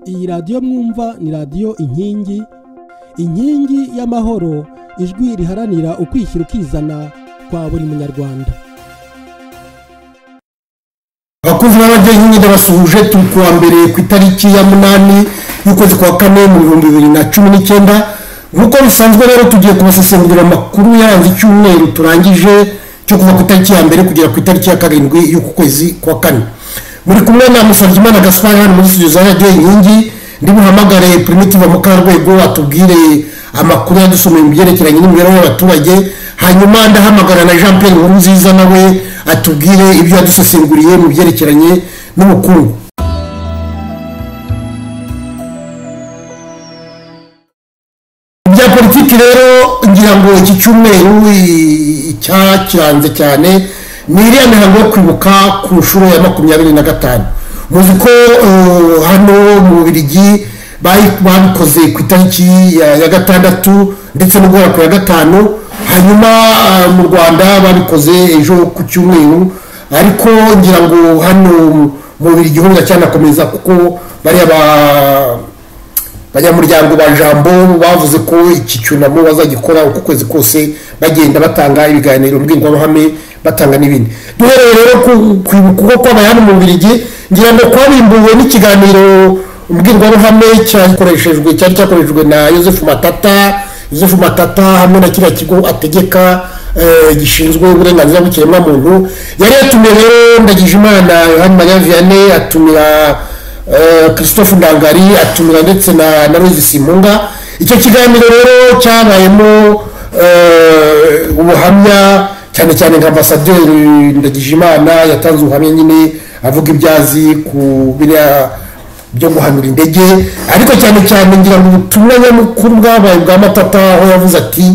Iyi radiyo mwumva ni radiyo Inkingi, inkingi y'amahoro, ijwi riharanira ukwishyira ukizana kwa buri munyarwanda. Abakunzi ba radiyo Inkingi ndabasuhuje. Turi kuwa mbere ku itariki ya 8 y'ukwezi kwa kane mu 2019. Nk'uko bisanzwe rero tugiye kubasesengurira amakuru yaranze icyumweru turangije cyo kuva ku itariki ya 1 kugera ku itariki ya 7 y'uku kwezi kwa kane. Muri kumwe na Musabyimana Gaspard hano muri studio za radiyo Inkingi. Ndi buhamagare Primitive Mukarwego atubwire amakuru yadusomeye mu byerekeranye n'imibereho y'abaturage, hanyuma ndahamagara na Jean Pierre Nkurunziza nawe atubwire ibyo yadusesenguriye mu byerekeranye n'ubukungu. Bya politiki rero ngira ngo iki cyumweru cyakiranze cyane ni iriya mihango yo kwibuka ku nshuro ya 25. Muzi ko hano mu Bubiligi babikoze ku itariki ya 6 ndetse no guhera ku ya 5, hanyuma mu Rwanda babikoze ejo ku cyumweru, ariko ngira ngo hano mu Bubiligi ho biracyanakomeza kuko bariya banyamuryango ba Jambo bavuze ko iki cyunamo bazagikora uko kwezi kose, bagenda batanga ibiganiro mbwirwaruhame, batanga n'ibindi. Duhereye rero kwibuka uko kwabaye hano mu Bubiligi, ngira ngo kwabimbuwe n'ikiganiro mbwirwaruhame cyakoreshejwe cyari cyakoreshejwe na Joseph Matata. Joseph Matata hamwe na kiriya kigo ategeka gishinzwe uburenganzira bw'ikiremwamuntu, yari yatumiye rero Ndagijimana Yohani Mariya Vianney, atumira Christophe Ndangari, atumira ndetse na Rose Simpunga. Icyo kiganiro rero cyabayemo ubuhamya cyane cyane nka ambasaderi Ndagijimana yatanze ubuhamya nyine avuga ibyazi ku biriya byo guhanura indege, ariko cyane cyane ngira ngo ubutumwa nyamukuru bwabaye bwa Matata, aho yavuze ati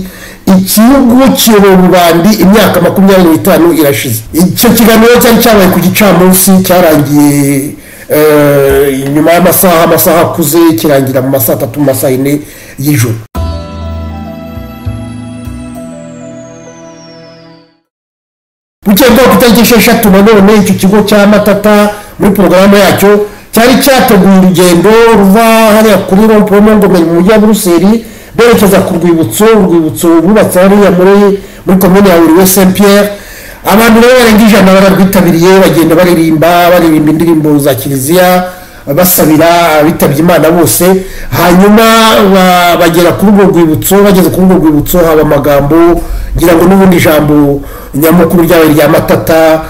igihugu kiyobowe rubandi imyaka 25 irashize. Icyo kiganiro cyari cyabaye ku gicamunsi, cyarangiye inyuma y'amasaha amasaha akuze, kirangira mu masaha 3 mu masaha 4 y'ijoro. Bukeye bwaho ku itariki 6 nanone icyo kigo cya Matata muri porogaramu yacyo cyari cyateguye urugendo ruva hariya kuri Rond-Point Montgomery mu mujyi wa Buruseli berekeza ku rwibutso, urwibutso rwubatse hariya muri komune ya Woluwe Saint Pierre. Abantu rero barenga 100 bararwitabiriye, bagenda baririmba indirimbo za kiliziya basabira abitabye Imana bose, hanyuma bagera kuri urwo rwibutso. Bageze kuri urwo rwibutso haba amagambo, ngira ngo n'ubundi ijambo nyamukuru ryawe rya Matata,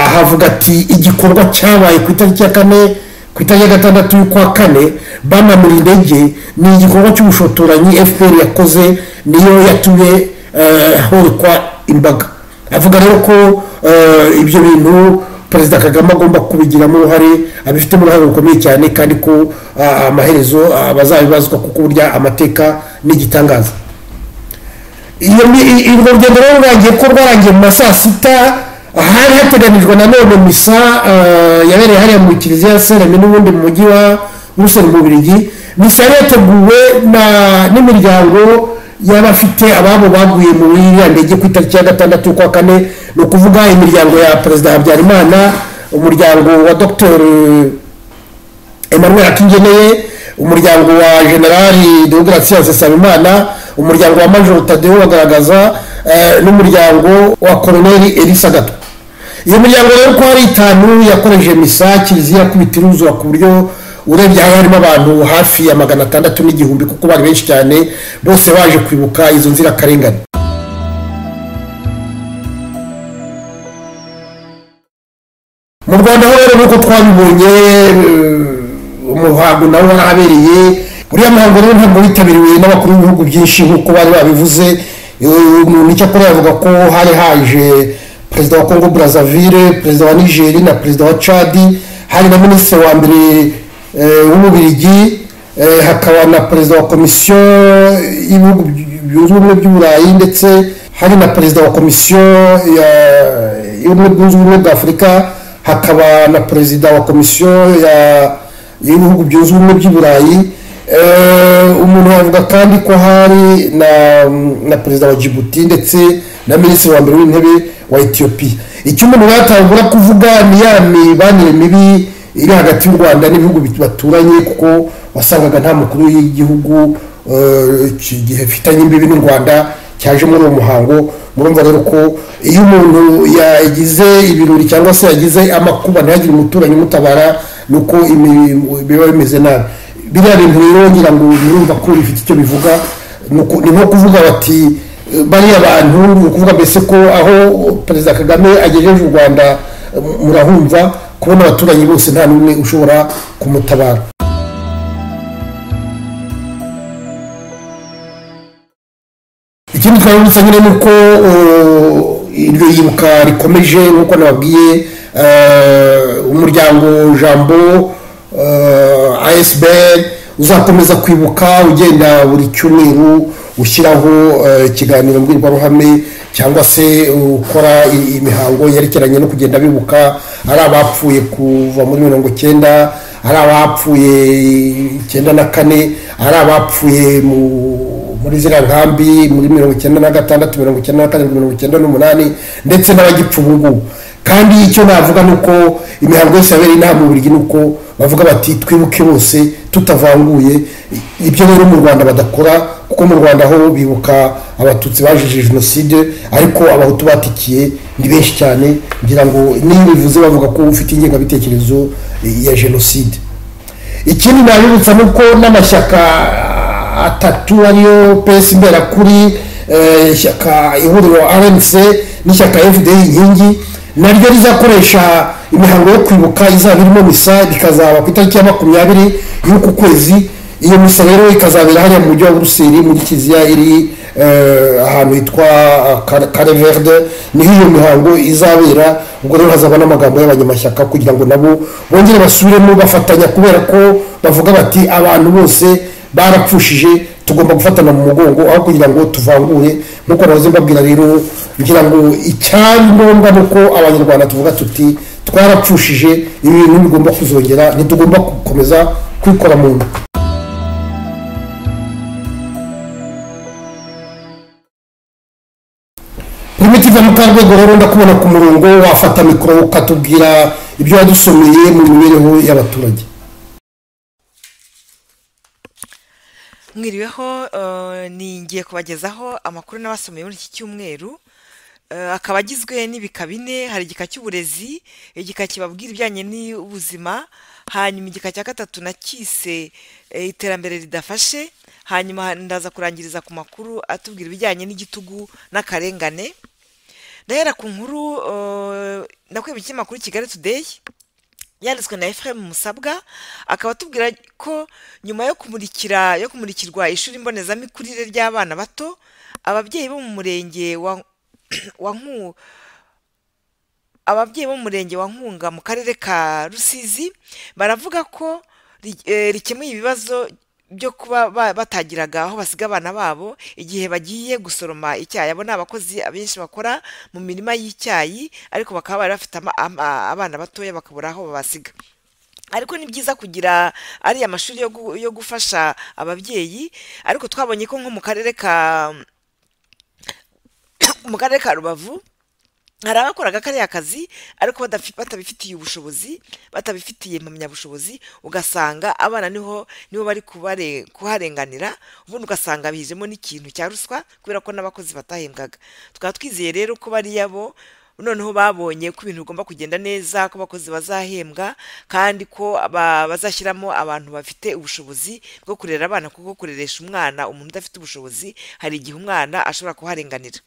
ahavuga ati igikorwa cyabaye ku itariki ya 4 ku itariki ya 6 y'ukwa kane banamura indege ni igikorwa cy'ubushotoranyi FPR yakoze, niyo yatumye horikwa imbaga. Avuga rero ko ibyo bintu Perezida Kagame agomba kubigiramo uruhare, abifitemo uruhare rukomeye cyane, kandi ko amaherezo bazabibazwa kuko burya amateka n'igitangaza. Iyo urwo rugendo rero rurangiye ko rwarangiye mu masaa 6, hari hateganijwe nanone misa yabereye hariya mu kiliziya ya Saint-Remy n'ubundi mu mujyi wa Buruseli mu Bubiligi. Misa yari yateguwe n'imiryango y'abafite ababo baguye mu iriya ndege ku itariki ya 6 y'ukwa kane, ni ukuvuga imiryango ya Perezida Habyarimana, umuryango wa Dr Emmanuel Akingeneye, umuryango wa General Deogratias Nsabimana, umuryango wa Major Tadeo Bagaragaza, n'umuryango wa Colonel Elisa Gato. Iyo miryango rero uko ari 5 yakoreje misa kiliziya kubita iruzura, ku buryo urebye aho harimo abantu hafi ya 600 n'igihumbi, kuko bari benshi cyane bose baje kwibuka izo nzirakarengane. Mu Rwanda ho rero nk'uko twabibonye umuhango nawo warahabereye. Uriya muhango rero ntabwo witabiriwe n'abakuru b'ibihugu byinshi nk'uko bari babivuze. Umuntu icyakora yavuga ko hari haje Perezida wa Congo Brazzaville, Perezida wa Niger na Perezida wa Chad, hari na Minisitiri wa mbere w'Ububiligi, hakaba na Perezida wa Komisiyo y'ibihugu byunze ubumwe by'Uburayi, ndetse hari na Perezida wa Komisiyo y'ubumwe bwunze ubumwe bwa Afurika, hakaba na Perezida wa Komisiyo y'ibihugu byunze ubumwe by'Uburayi. Umuntu yavuga kandi ko hari na Perezida wa Djibouti ndetse na Minisitiri wa mbere w'intebe wa Ethiopia. Icyo umuntu yatangura kuvuga ni ya mibanire mibi iri hagati y'u Rwanda n'ibihugu baturanye, kuko wasangaga nta mukuru w'igihugu gifitanye imbibi n'u Rwanda cyaje muri uwo muhango. Murumva rero ko iyo umuntu yagize ibirori cyangwa se yagize amakuba ntihagire umuturanyi umutabara, nuko biba bimeze nabi. Biriya bintu rero ngira ngo murumva ko bifite icyo bivuga, ni nko kuvuga bati bariya bantu, ni ukuvuga mbese ko aho Perezida Kagame agejeje u Rwanda murahumva kubona abaturanyi bose nta n'umwe ushobora kumutabara. Ikindi twabibutsa nyine ni uko iryo yibuka rikomeje, nk'uko nababwiye umuryango Jambo ASBL uzakomeza kwibuka ugenda buri cyumweru ushyiraho ikiganiro mbwirwaruhame cyangwa se ukora imihango yerekeranye no kugenda bibuka, ari abapfuye kuva muri 90, ari abapfuye 94, ari abapfuye muri ziriya nkambi muri 96, 97, 98 ndetse n'abagipfa ubu ngubu. Kandi icyo navuga ni uko imihango yose yabereye inaha mu Bubiligi ni uko bavuga bati twibuke bose tutavanguye. Ibyo rero mu Rwanda badakora, kuko mu Rwanda ho bibuka abatutsi bajije jenoside, ariko abahutu batikiye ni benshi cyane. Ngira ngo niyo bivuze bavuga ko ufite ingengabitekerezo ya jenoside. Ikindi nabibutsa ni uko n'amashyaka atatu ariyo PS Imberakuri, ishyaka ihuriro RNC n'ishyaka FDI Inkingi, naryo rizakoresha imihango yo kwibuka izaba irimo misa, bikazaba ku itariki ya 20 y'uku kwezi. Iyo misa rero ikazabera hariya mu mujyi wa Buruseli muri kiliziya iri ahantu hitwa Carré Verde, niho iyo mihango izabera. Ubwo rero hazaba n'amagambo y'abanyamashyaka kugira ngo nabo bongere basubiremo bafatanya, kubera ko bavuga bati abantu bose barapfushije, tugomba gufatana mu mugongo aho kugira ngo tuvangure. Nkuko nahoze mbabwira rero, ngira ngo icyangombwa ni uko abanyarwanda tuvuga tuti twarapfushije, ibi bintu bigomba kuzongera, ntitugomba gukomeza kwikora mu nda. Primitive Mukarwego rero ndakubona ku murongo, wafata mikoro ukatubwira ibyo wadusomeye mu mibereho y'abaturage. Mwiriweho, ningiye kubagezaho amakuru n'abasomeye muri iki cyumweru, akaba agizwe n'ibika bine. Hari igika cy'uburezi, igika kibabwira ibijyanye n'ubuzima, hanyuma igika cya gatatu nakise iterambere ridafashe, hanyuma ndaza kurangiriza ku makuru atubwira ibijyanye n'igitugu n'akarengane. Ndahera ku nkuru nakuye mu kinyamakuru Kigali Today yanditswe na Ephraim Musabwa, akaba atubwira ko nyuma yo kumurikirwa ishuri mbonezamikurire ry'abana bato, ababyeyi bo mu murenge wa Nkunga mu karere ka Rusizi baravuga ko rikemuye ibibazo byo kuba batagiraga aho basiga abana babo igihe bagiye gusoroma icyayi. Abo ni abakozi abenshi bakora mu mirima y'icyayi, ariko bakaba bari bafite abana batoya bakabura aho babasiga. Ariko ni byiza kugira ariya mashuri yo gufasha ababyeyi, ariko twabonye ko nko mu karere ka Rubavu hari abakoraga kariya kazi ariko batabifitiye ubushobozi, batabifitiye impamyabushobozi, ugasanga abana niho bari kuharenganira, ubundi ugasanga bijemo n'ikintu cya ruswa kubera ko n'abakozi batahembwaga. Tukaba twizeye rero ko bariya bo noneho babonye ko ibintu bigomba kugenda neza, ko abakozi bazahembwa kandi ko bazashyiramo abantu bafite ubushobozi bwo kurera abana, kuko kureresha umwana umuntu udafite ubushobozi hari igihe umwana ashobora kuharenganira.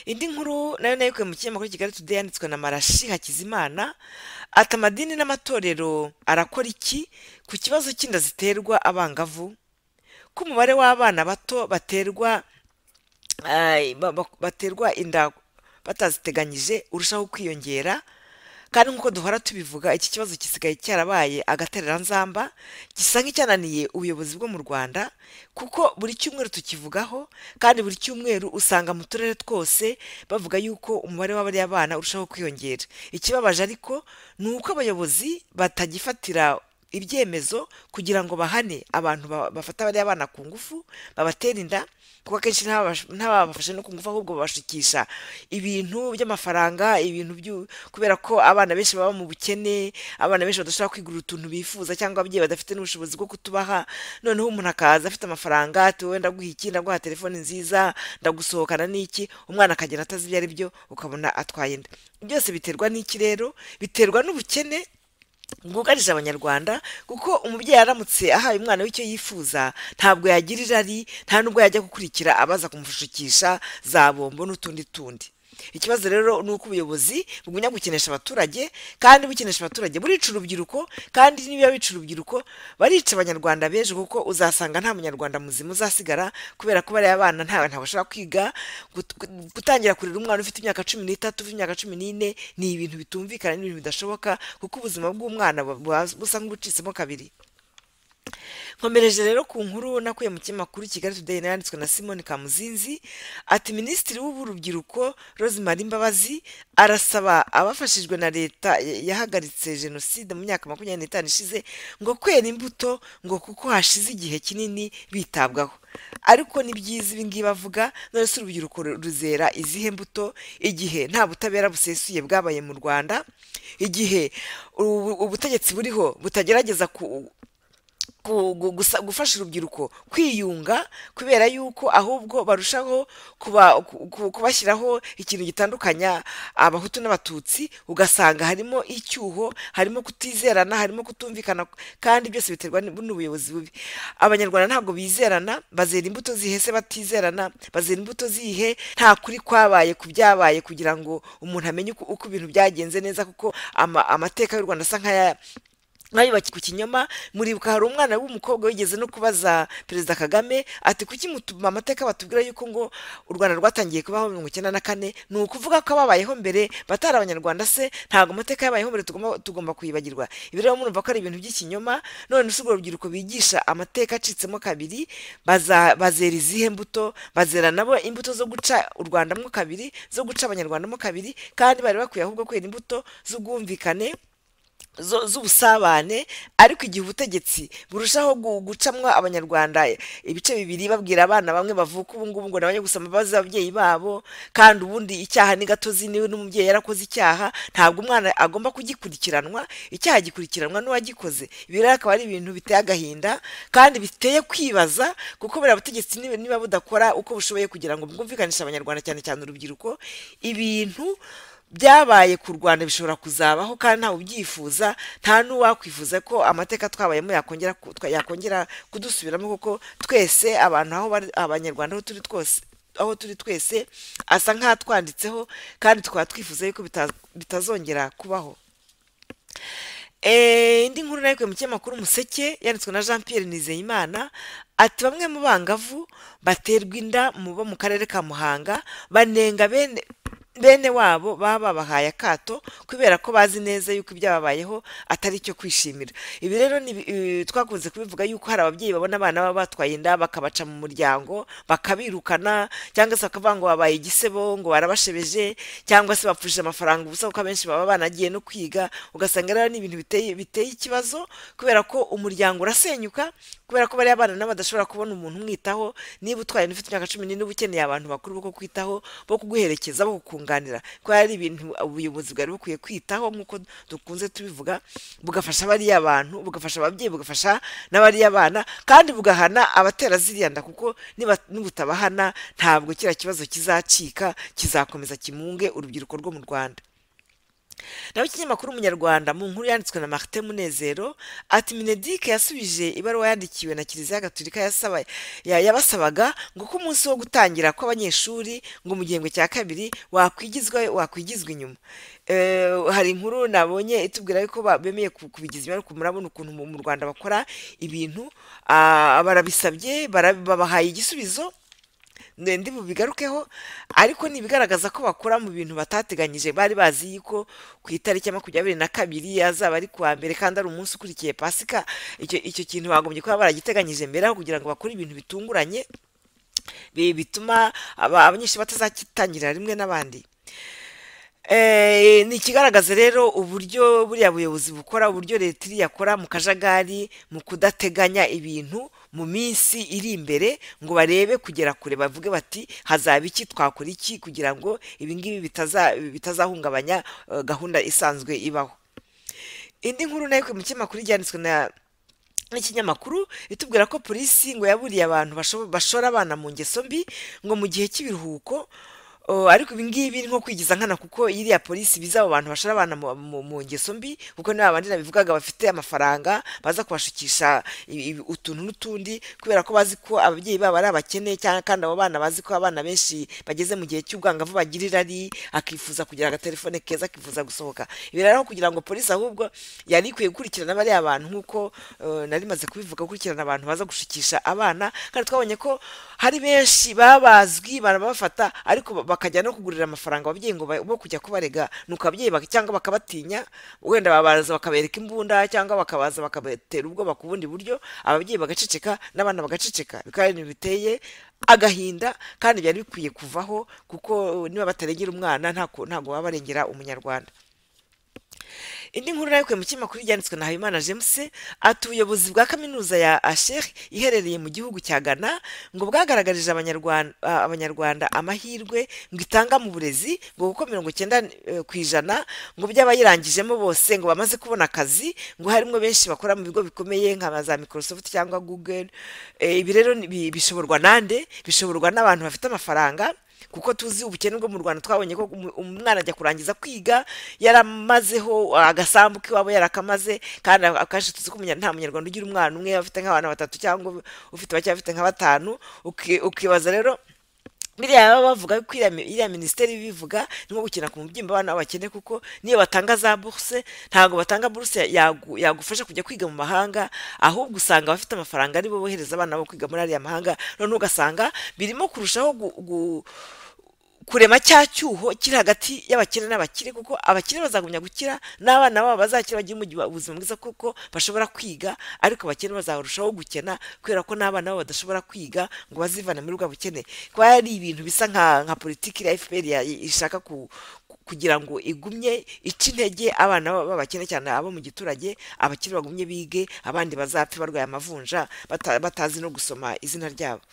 Indi nkuru nayo nayikuye mu kinyamakuru Kigali Today yanditswe na Marashi Hakizimana, ati amadini n'amatorero arakora iki ku kibazo cy'inda ziterwa abangavu, ko umubare w'abana bato baterwa inda bataziteganyije urushaho kwiyongera. Kandi nk'uko duhora tubivuga, iki kibazo gisigaye cyarabaye agatereranzamba, gisa nk'icyananiye ubuyobozi bwo mu Rwanda, kuko buri cyumweru tukivugaho, kandi buri cyumweru usanga mu turere twose bavuga yuko umubare w'abariya bana urushaho kwiyongera. Ikibabaje ariko ni uko abayobozi batagifatira ibyemezo kugira ngo bahane abantu bafata bariya bana ku ngufu, babatera inda, kuko akenshi ntababafashe no ku ngufu, ahubwo babashukisha ibintu by'amafaranga, ibintu kubera ko abana benshi baba mu bukene, abana benshi badashobora kwigurira utuntu bifuza, cyangwa ababyeyi badafite n'ubushobozi bwo kutubaha. Noneho umuntu akaza afite amafaranga, ati wowe ndaguha iki, ndaguha telefone nziza, ndagusohokana n'iki, umwana akagenda atazi ibyo ari byo, ukabona atwaye inda. Byose biterwa n'iki rero? Biterwa n'ubukene bwugarije abanyarwanda, kuko umubyeyi aramutse ahaye umwana we icyo yifuza, ntabwo yagira irari, nta nubwo yajya gukurikira abaza kumushukisha za bombo n'utundi tundi. Ikibazo rero ni uko ubuyobozi bugumya gukinisha abaturage, kandi bukinisha abaturage burica urubyiruko, kandi niba bica urubyiruko barica abanyarwanda b'ejo, kuko uzasanga nta munyarwanda muzima uzasigara, kubera ko bariya bana ntabashobora kwiga. Gutangira kurera umwana ufite imyaka 13, ufite imyaka 14 ni ibintu bitumvikana, ni ibintu bidashoboka, kuko ubuzima bw'umwana busa nk'ubucitsemo kabiri. Nkomereje rero ku nkuru nakuye mu kinyamakuru Kigali Today yanditswe na Simon Kamuzinzi, ati Minisitiri w'Urubyiruko Rosemary Mbabazi arasaba abafashijwe na leta yahagaritse jenoside mu myaka 25 ishize ngo kwera imbuto, ngo kuko hashize igihe kinini bitabwaho. Ariko ni byiza ibi ngibi bavuga, none se urubyiruko ruzera izihe mbuto igihe nta butabera busesuye bwabaye mu Rwanda, igihe ubutegetsi buriho butagerageza gufasha urubyiruko kwiyunga, kubera yuko ahubwo barushaho kubashyiraho ikintu gitandukanya abahutu n'abatutsi, ugasanga harimo icyuho, harimo kutizerana, harimo kutumvikana, kandi byose biterwa n'ubuyobozi bubi. Abanyarwanda ntabwo bizerana, bazera imbuto zihese batizerana, bazera imbuto zihe nta kuri kwabaye ku byabaye, kugira ngo umuntu amenye uko ibintu byagenze neza, kuko amateka y'u Rwanda asa nk'aya nkayubaki ku kinyoma. Muribuka hari umwana w'umukobwa wigeze no kubaza Perezida Kagame ati kuki mutuma amateka batubwira yuko ngo u Rwanda rwatangiye kubaho 1994, ni ukuvuga ko ababayeho mbere batari abanyarwanda se? Ntabwo amateka yabayeho mbere tugomba kuyibagirwa. Ibi rero murumva ko ari ibintu by'ikinyoma. None se urwo rubyiruko bigisha amateka acitsemo kabiri bazera izihe mbuto? Bazera nabo imbuto zo guca u Rwanda mo kabiri, zo guca abanyarwanda mo kabiri, kandi bari bakwiye ahubwo kwera imbuto z'ubwumvikane, z'ubusabane. Ariko igihe ubutegetsi burushaho gucamwa abanyarwanda ibice bibiri, babwira abana bamwe bavuka ubu ngubu ngo nabanye gusoma baza ababyeyi babo, kandi ubundi icyaha ni gatozi, niwe n'umubyeyi yarakoze icyaha, ntabwo umwana agomba kugikurikiranwa, icyaha gikurikiranwa n'uwagikoze. Ibi rero akaba ari ibintu biteye agahinda kandi biteye kwibaza, kuko buriya butegetsi niba budakora uko bushoboye kugira ngo bwumvikanishe abanyarwanda, cyane cyane urubyiruko, ibintu byabaye ku Rwanda bishobora kuzabaho, kandi ntawe ubyifuza, nta n'uwakwifuza ko amateka twabayemo yakongera kudusubiramo, kuko twese abantu aho abanyarwanda aho turi twose, aho turi twese asa nk'atwanditseho, kandi tukaba twifuza yuko bitazongera kubaho. Indi nkuru nayo mu kinyamakuru Umuseke yanditswe na Jean Pierre Nizeyimana, ati bamwe mu bangavu baterwa inda bo mu karere ka Muhanga banenga bene wabo baba babahaye akato kubera ko bazi neza yuko ibyababayeho atari cyo kwishimira. Ibi rero twakunze kubivuga yuko hari ababyeyi babona abana baba batwaye inda bakabaca mu muryango, bakabirukana, cyangwa se bakavuga ngo babaye igisebo, ngo barabashebeje, cyangwa se bapfushije amafaranga ubusa, kuko abenshi baba banagiye no kwiga. Ugasanga rero ni ibintu biteye ikibazo, kubera ko umuryango urasenyuka, kubera ko bariya bana nabo badashobora kubona umuntu umwitaho. Niba utwaye ufite imyaka 14 uba ukeneye abantu bakuru bo kukwitaho, bo kuguherekeza, bo kukunganira, ko ari ibintu ubuyobozi bwari bukwiye kwitaho nk'uko dukunze tubivuga, bugafasha bariya bantu, bugafasha ababyeyi, bugafasha n'abariya bana, kandi bugahana abatera ziriya nda, kuko nibutabahana ntabwo kiriya kibazo kizacika, kizakomeza kimunge urubyiruko rwo mu Rwanda. Naho ikinyamakuru Umunyarwanda mu nkuru yanditswe na Martin Munezero, ati Mineduc yasubije ibaruwa yandikiwe na Kiliziya Gatolika yabasabaga ngo ko umunsi wo gutangira kw'abanyeshuri ngo mu gihembwe cya kabiri wakwigizwa inyuma. Hari inkuru nabonye itubwira yuko bemeye kubigiza inyuma, ariko murabona ukuntu mu Rwanda bakora ibintu, barabisabye, babahaye igisubizo, ndi bubigarukeho, ariko nibigaragaza ko bakora mu bintu batateganyije. Bari bazi yuko ku itariki ya 22 azaba ari kuwa mbere, kandi ari umunsi ukurikiye Pasika. Icyo kintu bagombye kuba baragiteganyije mbere, aho kugira ngo bakore ibintu bitunguranye bituma abanyeshuri batazakitangira rimwe n'abandi. Ni ikigaragaza rero uburyo buriya buyobozi bukora, uburyo leta iriya akora mu kajagari, mu kudateganya ibintu mu minsi iri imbere ngo barebe kugera kure, bavuge bati hazaba iki, twakora iki kugira ngo ibi ngibi bitazahungabanya gahunda isanzwe ibaho. Indi nkuru nayo mu kinyamakuru ryanditswe na n'ikinyamakuru itubwira ko polisi ngo yaburiye abantu bashora abana mu ngeso mbi ngo mu gihe cy'ibiruhuko. Ariko ibi ngibi ni nko kwigiza nkana, kuko iriya polisi biza abo bantu bashora abana mu ngeso mbi, kuko niba abandi nabivugaga bafite amafaranga baza kubashukisha utuntu n'utundi, kubera ko bazi ko ababyeyi babo ari abakene, cyangwa kandi abo bana bazi ko abana benshi bageze mu gihe cy'ubwangavu bagira irari, akifuza kugira agatelefone keza, akifuza gusohoka. Ibi rero kugira ngo polisi ahubwo yari ikwiye gukurikirana bariya bantu, nk'uko nari maze kubivuga, gukurikirana abantu baza gushukisha abana, kandi twabonye ko hari benshi babazwi barabafata, ariko bakajya no kugurira amafaranga ababyeyi ngo bo kujya kubarega, nuko ababyeyi cyangwa bakabatinya, wenda babaza bakabereka imbunda, cyangwa bakabaza bakabatera ubwoba ku bundi buryo, ababyeyi bagaceceka n'abana bagaceceka. Bikaba ibintu biteye agahinda kandi byari bikwiye kuvaho, kuko niba batarengera umwana ntabwo baba barengera umunyarwanda. Indi nkuru nayo mu kinyamakuru ryanditswe na Habimana James, ati ubuyobozi bwa kaminuza ya Asher iherereye mu gihugu cya Ghana ngo bwagaragarije abanyarwanda amahirwe ngo itanga mu burezi, ngo kuko 90% ngo by'abayirangijemo bose ngo bamaze kubona akazi, ngo harimo benshi bakora mu bigo bikomeye nka za Microsoft cyangwa Google. Ibi rero bishoborwa nande? Bishoborwa n'abantu bafite amafaranga, kuko tuzi ubukene bwo mu Rwanda. Twabonye ko umwana ajya kurangiza kwiga yaramazeho agasambu k'iwabo yarakamaze, kandi akenshi tuzi ko nta munyarwanda ugira umwana umwe, afite nk'abana batatu cyangwa ufite bake afite nka batanu. Ukibaza rero biriya baba bavuga ko iriya minisiteri bivuga ni nko gukina ku mubyimba abana b'abakene, kuko niyo batanga za bourse ntabwo batanga bourse yagufasha kujya kwiga mu mahanga, ahubwo usanga abafite amafaranga aribo bohereza abana bo kwiga muri ariya mahanga. None ugasanga birimo kurushaho kurema cya cyuho kiri hagati y'abakene n'abakire, kuko abakire bazagumya gukira n'abana babo bazakira bagira ubuzima bwiza kuko bashobora kwiga, ariko abakene bazarushaho gukena kubera ko n'abana babo badashobora kwiga ngo bazivane muri bwa bukene. Kuba ari ibintu bisa nka politiki ya FPR ishaka kugira ngo igumye ica intege abana b'abakene, cyane abo mu giturage, abakire bagumye bige, abandi bazapfe barwaye amavunja batazi no gusoma izina ryabo.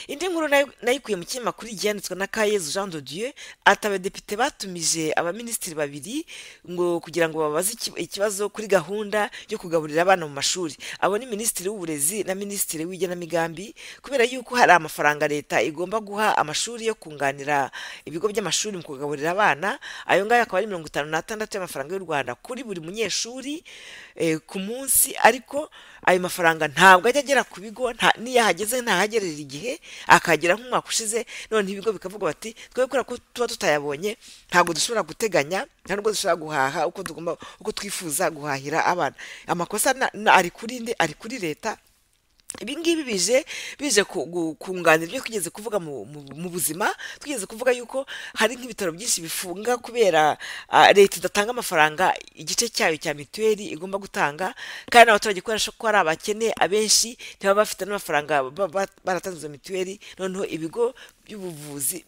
Indi nkuru nayikuye mu kinyamakuru ryanditswe na Kayezu Jean de Dieu, ati abadepite batumije abaminisitiri babiri ngo kugira ngo babaze ikibazo kuri gahunda yo kugaburira abana mu mashuri. Abo ni minisitiri w'uburezi na minisitiri w'igenamigambi, kubera yuko hari amafaranga leta igomba guha amashuri yo kunganira ibigo by'amashuri mu kugaburira abana. Ayo ngayo akaba ari 56 y'amafaranga y'u Rwanda kuri buri munyeshuri ku munsi, ariko ayo mafaranga ntabwo ajya agera ku bigo, n'iyo ahageze ntahagerera igihe, akagera nk'umwaka ushize. None ibigo bikavuga bati twe kubera ko tuba tutayabonye ntabwo dushobora guteganya, nta nubwo dushobora guhaha uko tugomba, uko twifuza guhahira abana. Amakosa ari kuri nde? Ari kuri leta. Ibi ngibi bije kunganira ibyo twigeze kuvuga mu buzima. Twigeze kuvuga yuko hari nk'ibitaro byinshi bifunga kubera leta idatanga amafaranga igice cyayo cya mituweli igomba gutanga, kandi abaturage kubera ko ari abakene abenshi ntibaba bafite n'amafaranga baratanze izo mituweli. Noneho ibigo by'ubuvuzi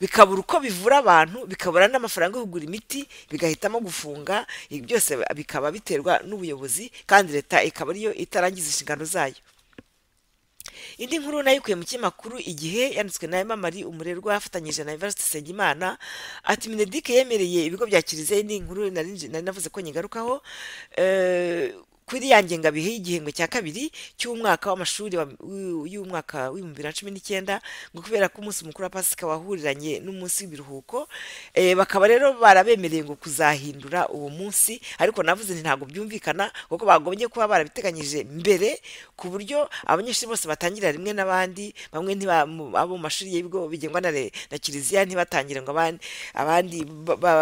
bikabura uko bivura abantu, bikabura n'amafaranga yo kugura imiti, bigahitamo gufunga. Ibi byose bikaba biterwa n'ubuyobozi, kandi leta ikaba ariyo itarangiza inshingano zayo. Indi nkuru nayikuye mu kinyamakuru Igihe yanditswe na Emma Marie Umurerwa afatanyije na Evariste Nsengimana, ati Mineduc yemereye ibigo bya kiliziya. Indi nkuru nari navuze ko nyigarukaho kuri ya ngengabihe y'igihembwe cya kabiri cy'umwaka w'amashuri y'umwaka w'2019, ngo kubera ko umunsi mukuru wa Pasika wahuriranye n'umunsi w'ibiruhuko, bakaba rero barabemereye ngo kuzahindura uwo munsi. Ariko navuze nti ntabwo byumvikana, kuko bagombye kuba barabiteganyije mbere ku buryo abanyeshuri bose batangira rimwe n'abandi, bamwe abo mu mashuri y'ibigo bigengwa na kiliziya ntibatangire ngo abandi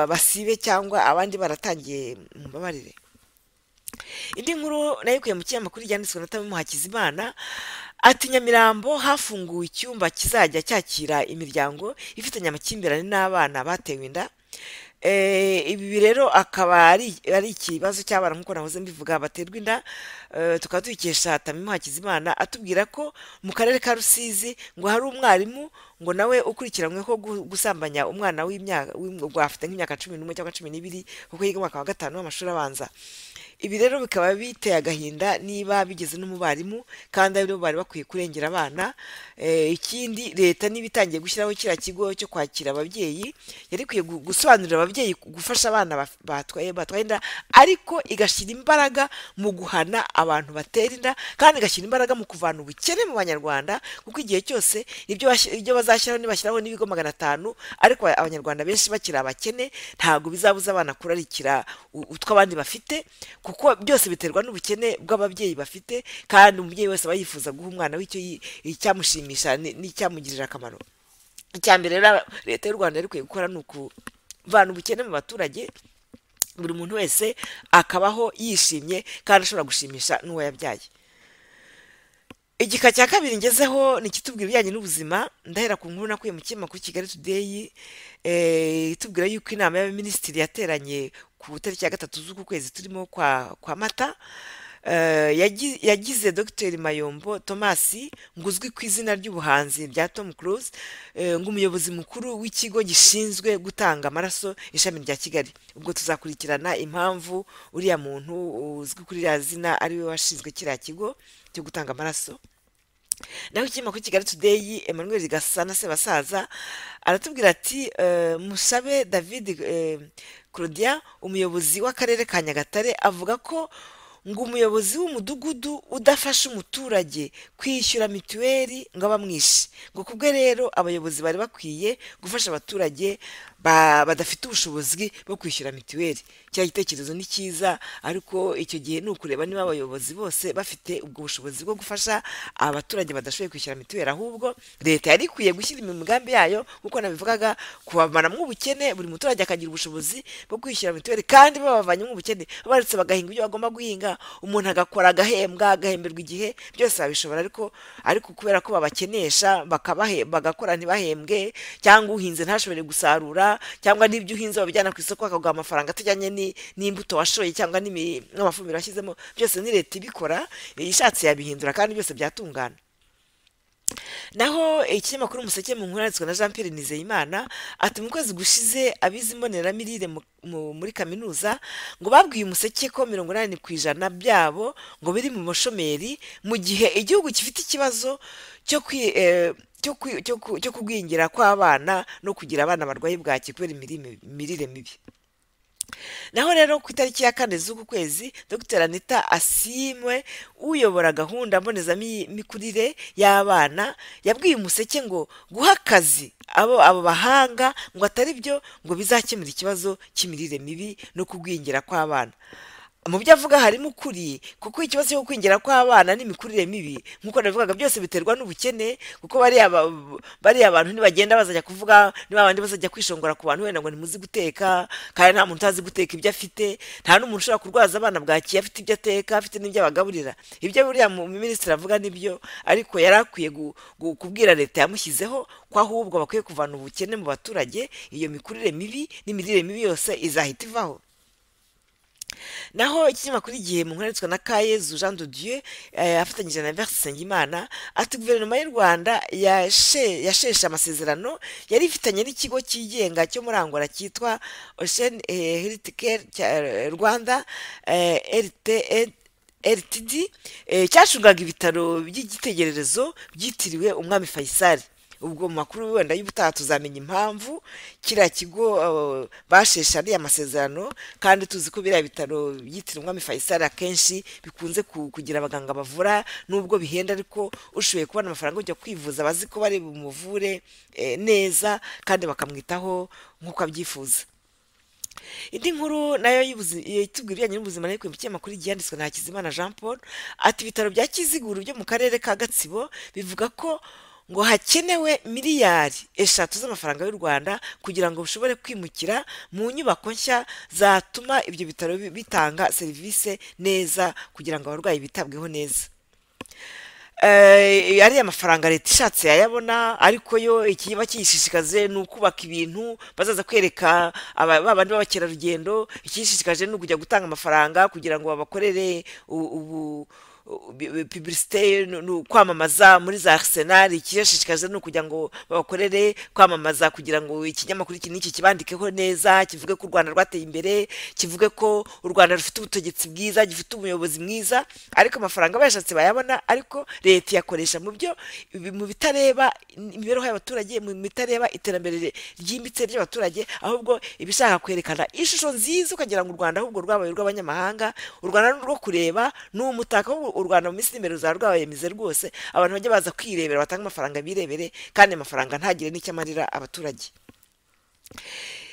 basibe, cyangwa abandi baratangiye, mumbabarire. Indi nkuru nayikuye mu kinyamakuru ryanditswe na Tamimu Hakizimana, ati Nyamirambo hafunguwe icyumba kizajya cyakira imiryango ifitanye amakimbirane n'abana batewe inda. Ibi rero akaba ari ikibazo cy'abana nk'uko nahoze mbivuga baterwa inda. Tukaba tuyikesha Tamimu Hakizimana atubwira ko mu karere ka Rusizi ngo hari umwarimu ngo nawe ukurikiranyweho gusambanya umwana w'imyaka afite nk'imyaka 11 cyangwa 12 kuko yiga umwaka wa 5 w'amashuri abanza. Ibi rero bikaba biteye agahinda niba bigeze no mu barimu kandi aribo bari bakwiye kurengera abana. Ikindi leta niba itangiye gushyiraho kiriya kigo cyo kwakira ababyeyi yari ikwiye gusobanurira ababyeyi gufasha abana batwaye inda, ariko igashyira imbaraga mu guhana abantu batera inda, kandi igashyira imbaraga mu kuvana ubukene mu banyarwanda, kuko igihe cyose ibyo bazashyiraho nibashyiraho n'ibigo 500 ariko abanyarwanda benshi bakiri abakene, ntabwo bizabuza abana kurarikira utwo abandi bafite, kuko byose biterwa n'ubukene bw'ababyeyi bafite, kandi umubyeyi wese aba yifuza guha umwana we icyamushimisha n'icyamugirira akamaro. Icya mbere rero leta y'u Rwanda yari ikwiye gukora ni ukuvana ubukene mu baturage, buri muntu wese akabaho yishimye kandi ashobora gushimisha n'uwo yabyaye. Igika cya kabiri ngezeho ni ikitubwira ibijyanye n'ubuzima. Ndahera ku nkuru nakuye mu kinyamakuru Kigali Today, itubwira yuko inama y'abaminisitiri yateranye ku itariki ya 3 z'uku kwezi turimo kwa Mata, yagize Dr Mayombo Thomas ngo uzwi ku izina ry'ubuhanzi rya Tom Cruise ngo umuyobozi mukuru w'ikigo gishinzwe gutanga amaraso ishami rya Kigali. Ubwo tuzakurikirana impamvu uriya muntu uzwi kuri iriya zina ari we washinzwe kiriya kigo cyo gutanga amaraso. Naho ikinyamakuru Kigali Today, Emmanuel Gasana Sebasaza aratubwira ati Musabe David Claudia umuyobozi w'akarere ka Nyagatare avuga ko ngo umuyobozi w'umudugudu udafasha umuturage kwishyura mituweli ngo abamwishe, ngo kubwe rero abayobozi bari bakwiye gufasha abaturage badafite ubushobozi bwo kwishyura mituweli. Cya gitekerezo ni cyiza, ariko icyo gihe ni ukureba niba abayobozi bose bafite ubwo bushobozi bwo gufasha abaturage badashoboye kwishyura mituweli. Ahubwo leta yari ikwiye gushyira imigambi yayo nk'uko nabivugaga, kubavanamo ubukene, buri muturage akagira ubushobozi bwo kwishyura mituweli, kandi babavanyemo ubukene baretse bagahinga ibyo bagomba guhinga, umuntu agakora agahembwa agahemberwa igihe, byose babishobora. Ariko kubera ko babakenesha bagakora ntibahembwe, cyangwa uhinze ntashobore gusarura, cyangwa n'ibyo uhinze babijyana ku isoko bakaguha amafaranga atajyanye n'imbuto washoye cyangwa n'amafumbire washyizemo, byose ni leta ibikora, ishatse yabihindura kandi byose byatungana. Naho ikinyamakuru Umuseke mu nkuru yanditswe na Jean Pierre Nizeyimana ati mu kwezi gushize abize imboneramirire muri kaminuza ngo babwiye Umuseke ko 80% byabo ngo biri mu bushomeri, mu gihe igihugu gifite ikibazo cyo kugwingira kw'abana no kugira abana barwaye bwaki kubera imirire mibi. Naho rero ku itariki ya 4 z'uku kwezi Dr Anita Asimwe uyobora gahunda mbonezamikurire y'abana yabwiye Umuseke ngo guha akazi abo bahanga ngo atari byo ngo bizakemura ikibazo cy'imirire mibi no kugwingira kw'abana. Mu byo avuga harimo ukuri, kuko ikibazo cyo kwingira kw'abana n'imikurire mibi nk'uko nabivugaga byose biterwa n'ubukene, kuko bariya abantu ntibagenda bazajya kuvuga, niba abandi bazajya kwishongora ku bantu wenda ngo ntimuzi guteka, kandi nta muntu utazi guteka ibyo afite, nta n'umuntu ushobora kurwaza abana bwaki afite ibyo ateka, afite n'ibyo abagaburira. Ibyo buriya minisitiri avuga nibyo, ariko yari akwiye kubwira leta yamushyizeho ko ahubwo bakwiye kuvana ubukene mu baturage, iyo mikurire mibi n'imirire mibi yose izahita ivaho. Naho ikinyamakuru Igihe mu nkuru yanditswe na Kayezu Jean de Dieu afatanyije na Verse Nsengimana ati guverinoma y'u Rwanda yasheshe amasezerano yari ifitanye n'ikigo cyigenga cyo muri Angola cyitwa Ocean Healthcare Rwanda LTD cyacungaga ibitaro by'igitegererezo byitiriwe Umwami Faisal. Ubwo mu makuru wenda y'ubutaha tuzamenya impamvu kiriya kigo basheshe ariya masezerano, kandi tuzi ko biriya bitaro byitiriwe Umwami Faisal akenshi bikunze kugira abaganga bavura nubwo bihenda, ariko ushoboye kubona amafaranga ujya kwivuza bazi ko bari bumuvure neza kandi bakamwitaho nk'uko abyifuza. Indi nkuru nayo itubwira ibijyanye n'ubuzima nayo mu kinyamakuru Igihe yanditswe na Hakizimana Jean Paul ati ibitaro bya Kiziguro byo mu karere ka Gatsibo bivuga ko ngo hakenewe miliyari 3 z'amafaranga y'u Rwanda kugira ngo bishobore kwimukira mu nyubako nshya zatuma ibyo bitaro bitanga serivisi neza kugira ngo abarwayi bitabweho neza. Ariya mafaranga leta ishatse yayabona, ariko yo ikiba kiyishishikaje ni ukubaka ibintu bazaza kwereka babandi b'abakerarugendo. Ikiyishishikaje ni ukujya gutanga amafaranga kugira ngo babakorere ubu publicité, kwamamaza muri za Arsenal. Ikiyashishikaje ni ukugira ngo babakorere kwamamaza kugira ngo ikinyamakuru iki n'iki kibandikeho neza, kivuge ko u Rwanda rwateye imbere, kivuge ko u Rwanda rufite ubutegetsi bwiza, gifite umuyobozi mwiza. Ariko amafaranga bayashatse bayabona, ariko leta iyakoresha mu byo mu bitareba imibereho y'abaturage, mu bitareba iterambere ryimbitse ry'abaturage, ahubwo ibishaka kwerekana ishusho nziza ukagira ngo u Rwanda ahubwo rwabaye urw'abanyamahanga. U Rwanda ni urwo kureba, ni umutako. U Rwanda mu minsi iri imbere ruzaba rwabaye rwose, abantu bajya baza kwirebera, batanga amafaranga birebere, kandi amafaranga ntagire n'icyo amarira abaturage.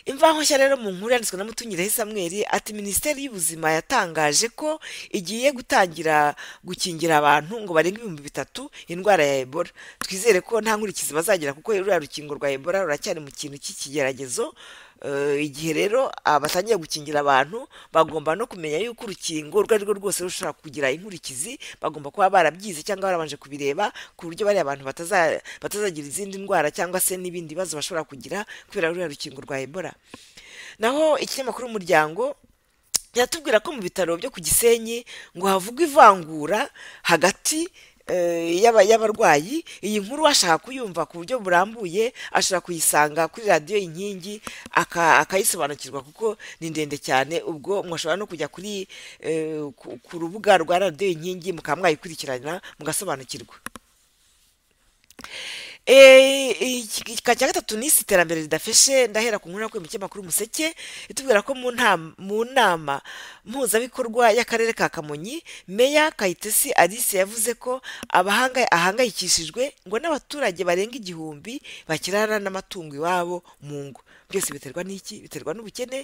Imvaho nshya rero mu nkuru yanditswe na Mutunyireho Samuel, ati Minisiteri y'Ubuzima yatangaje ko igiye gutangira gukingira abantu ngo barenga 3000 indwara ya Ebola. Twizere ko nta nkurikizi bazagira, kuko ruriya rukingo rwa Ebola ruracyari mu kintu cy'ikigeragezo. Igihe rero batangiye gukingira abantu, bagomba no kumenya yuko urukingo urwo ari rwo rwose rushobora kugira inkurikizi. Bagomba kuba barabyize cyangwa barabanje kubireba, ku buryo bariya abantu batazagira izindi ndwara cyangwa se n'ibindi bibazo bashobora kugira kubera ruriya rukingo rwa Ebola. Naho ikinyamakuru Umuryango yatubwira ko mu bitaro byo ku Gisenyi ngo havugwa ivangura hagati y'abarwayi. Iyi nkuru ashaka kuyumva ku buryo burambuye ashobora kuyisanga kuri radiyo Inkingi akayisobanukirwa, kuko ni ndende cyane. Ubwo mwashobora no kujya kuri ku rubuga rwa radiyo Inkingi mukaba mwayikurikirana mugasobanukirwa. Igika cya gatatu ni iterambere ridafashe. Ndahera ku nkuru yakuye mu kinyamakuru Umuseke, itubwira ko mu nama mpuzabikorwa y'akarere ka Kamonyi, Meya Kayitesi Alice yavuze ko ahangayikishijwe ngo n'abaturage barenga 1000 bakirana n'amatungo iwabo mu ngo. Byose biterwa n'iki? Biterwa n'ubukene.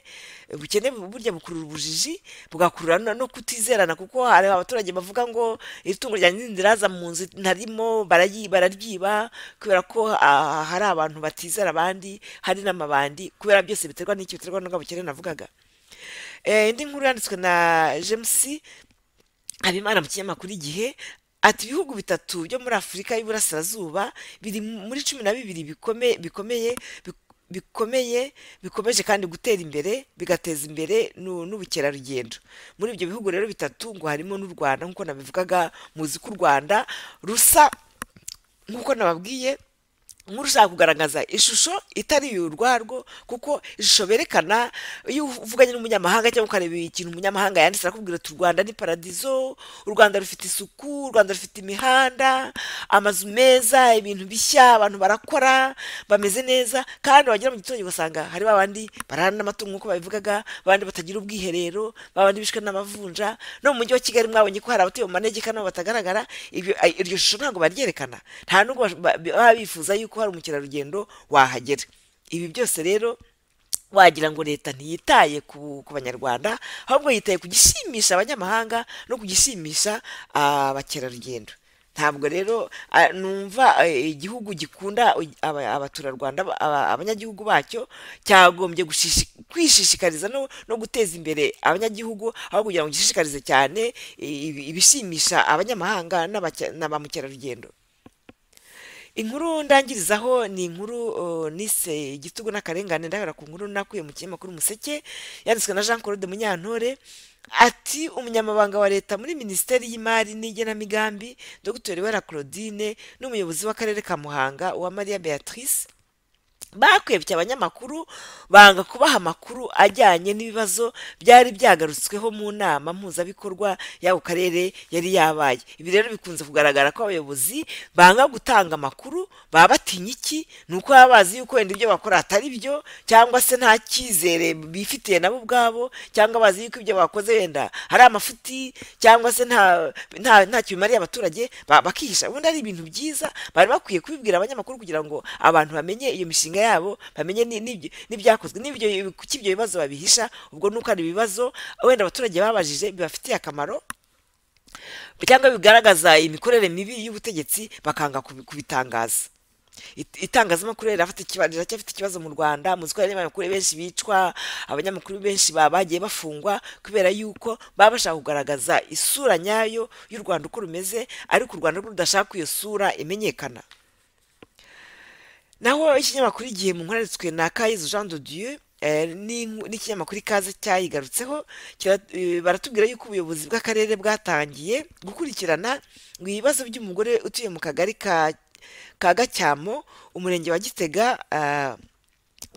Ubukene burya bukurura ubujiji, bugakurura no kutizerana, kuko hari abaturage bavuga ngo itungo ryanjye ndiraza mu nzu ntarimo, bararyiba, kubera ko hari abantu batizera abandi, hari n'amabandi. Kubera byose biterwa n'iki? Biterwa n'ubukene navugaga. Indi nkuru yanditswe na James Habimana mu kinyamakuru Igihe, ati ibihugu 3 byo muri Afurika y'Iburasirazuba biri muri 12 bikomeye bikomeje kandi gutera imbere, bigateza imbere n'ubukerarugendo. Muri ibyo bihugu rero 3 ngo harimo n'u Rwanda, nkuko nabivugaga. Muzi ko u Rwanda rusa, nkuko nababwiye, nk'urushaka kugaragaza ishusho itari y'urwarwo, kuko ishusho berekana iyo uvuganye n'umunyamahanga cyangwa ukareba ikintu umunyamahanga yanditse, arakubwira ati u Rwanda ni paradizo, u Rwanda rufite isuku, u Rwanda rufite imihanda, amazu meza, ibintu bishya, abantu barakora bameze neza. Kandi wagera mu giturage ugasanga hari babandi barana n'amatungo nk'uko babivugaga, abandi batagira ubwiherero, babandi bishwe n'amavunja. No mu mujyi wa Kigali mwabonye ko hari abatuye mu manegeka nabo batagaragara. Iryo shusho ntabwo baryerekana, nta nubwo baba bifuza yuko hari umukerarugendo wahagera. Ibi byose rero wagira ngo leta ntiyitaye ku banyarwanda, ahubwo yitaye ku gishimisha abanyamahanga no kugishimisha abakerarugendo. Ntabwo rero numva igihugu gikunda abaturarwanda, abanyagihugu bacyo, cyagombye kwishishikariza no guteza imbere abanyagihugu, aho kugira ngo gishishikarize cyane ibishimisha abanyamahanga na ba mukerarugendo. Inkuru ndangirizaho ni inkuru nise igitugu n'akarengane. Ndahera ku nkuru nakuye mu kinyamakuru Umuseke, yanditswe na Jean Claude Munyantore, ati umunyamabanga wa leta muri Minisiteri y'Imari n'igenamigambi Dr Wera Claudine n'umuyobozi w'akarere ka Muhanga Uwamariya Beatrice bakwebye abanyamakuru, banga kubaha amakuru ajyanye n'ibibazo byari byagarutsweho mu nama mpuzabikorwa y'ako karere yari yabaye. Ibi rero bikunze kugaragara ko abayobozi banga gutanga amakuru. Baba batinya iki? Ni uko baba bazi yuko wenda ibyo bakora atari byo, cyangwa se nta cyizere bifitiye nabo ubwabo, cyangwa bazi yuko ibyo bakoze wenda hari amafuti, cyangwa se nta kibimariye abaturage, bakihisha. Ubundi ari ibintu byiza bari bakwiye kubibwira abanyamakuru kugira ngo abantu bamenye iyo mishinga yabo, bamenye n'ibyakozwe, n'ibyo kuki ibyo bibazo babihisha. Ubwo nuko ari ibibazo wenda abaturage babajije bibafitiye akamaro, cyangwa bigaragaza imikorere mibi y'ubutegetsi, bakanga kubitangaza. Itangazamakuru riracyafite ikibazo mu Rwanda. Muzi ko hari abanyamakuru benshi bicwa, abanyamakuru benshi bagiye bafungwa kubera yuko baba bashaka kugaragaza isura nyayo y'u Rwanda uko rumeze, ariko u Rwanda rudashaka ko iyo sura imenyekana. Naho ikinyamakuru Igihe mu nkuru yanditswe na Kayizu Jean de Dieu n'ikinyamakuru Ikaze cyayigarutseho, baratubwira yuko ubuyobozi bw'akarere bwatangiye gukurikirana ngo ibibazo by'umugore utuye mu kagari ka Gacyamo, umurenge wa Gitega,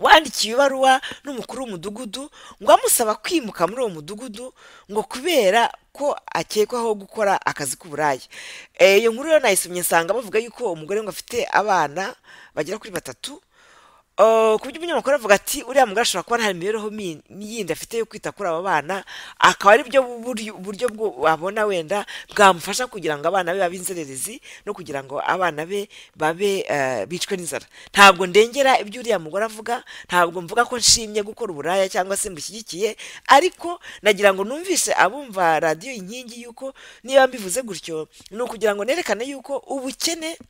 wandikiye ibaruwa n'umukuru w'umudugudu ngo amusaba kwimuka muri uwo mudugudu ngo kubera ko akekwaho gukora akazi k'uburaya. Iyo nkuru rero nayisomye nsanga bavuga yuko umugore ngo afite abana bagera kuri 3. Ku buryo umunyamakuru avuga ati uriya mugore ashobora kuba nta mibereho yindi afite yo kwita kuri aba bana, akaba ari byo buryo wabona wenda bwamufasha kugira ngo abana be babe inzererezi no kugira ngo abana be babe bicwe n'inzara. Ntabwo ndengera ibyo uriya mugore avuga, ntabwo mvuga ko nshimye gukora uburaya cyangwa se mbushyigikiye, ariko nagira ngo numvise abumva radiyo Inkingi yuko niba mbivuze gutyo ni ukugira ngo nerekane yuko ubukene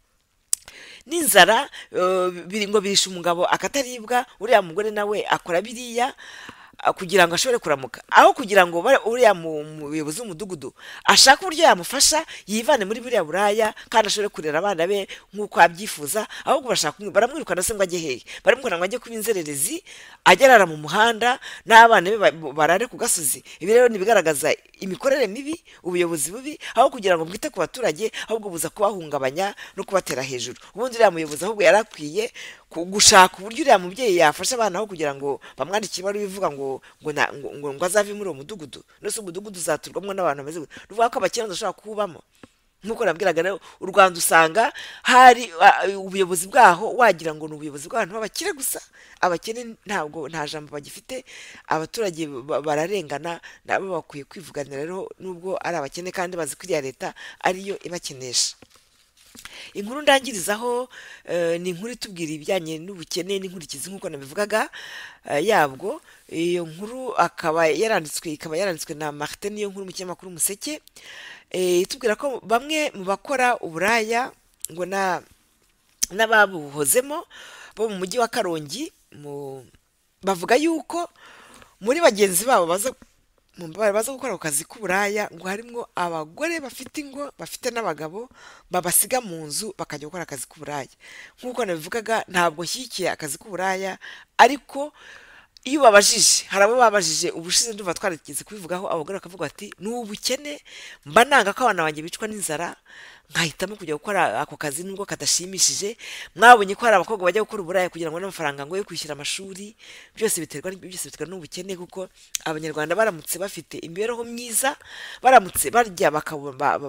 n'inzara ngo birisha umugabo akataribwa. Uriya mugore nawe akora biriya kugira ngo ashobore kuramuka, aho kugira ngo uriya muyobozi w'umudugudu ashake uburyo yamufasha yivane muri buriya buraya kandi ashobore kurera abana be nk'uko abyifuza, ahubwo bashaka baramwirukana se ngo ajye hehe? Baramwirukana ngo ajye kuba inzererezi, ajye arara mu muhanda n'abana be barare ku gasozi. Ibi rero ni ibigaragaza imikorere mibi, ubuyobozi bubi, aho kugira ngo bwite ku baturage ahubwo buza kubahungabanya no kubatera hejuru. Ubundi uriya muyobozi ahubwo yarakwiye gushaka uburyo uriya mubyeyi yafasha abana aho kugira ngo bamwandikire ibaruwa ivuga ngo ngo azave muri uwo mudugudu. Nose umudugudu uzaturwamo n'abantu bameze gute? Ruvuga ko abakene badashobora kuwubamo. Nk'uko nabwiraga rero, u Rwanda usanga hari ubuyobozi bwaho wagira ngo ni ubuyobozi bw'abantu b'abakire gusa, abakene ntabwo nta jambo bagifite, abaturage bararengana, nabo bakwiye kwivuganira rero nubwo ari abakene kandi bazi ko iriya leta ariyo ibakenesha. Inkuru ndangirizaho ni inkuru itubwira ibijyanye n'ubukene n'inkurikizi nk'uko nabivugaga yabwo. Iyo nkuru akaba yaranditswe, ikaba yaranditswe na Martin Niyo Nkuru mu kinyamakuru Umuseke, itubwira ko bamwe mu bakora uburaya ngo n'ababuhozemo bo mu mujyi wa Karongi bavuga yuko muri bagenzi babo baza gukora ako kazi k'uburaya ngo harimo abagore bafite ingo bafite n'abagabo babasiga mu nzu bakajya gukora akazi k'uburaya. Nk'uko nabivugaga, ntabwo nshyigikiye akazi k'uburaya, ariko iyo babajije, hari abo babajije ubushize ndumva twarigeze kubivugaho, abagore bakavuga bati ni ubukene, mba nanga ko abana banjye bicwa n'inzara, nkahitamo kujya gukora ako kazi nubwo kadashimishije. Mwabonye ko hari abakobwa bajya gukora uburaya kugira ngo n'amafaranga ngo yo kwishyura amashuri. Byose biterwa n'ubukene, kuko abanyarwanda baramutse bafite imibereho myiza, baramutse barya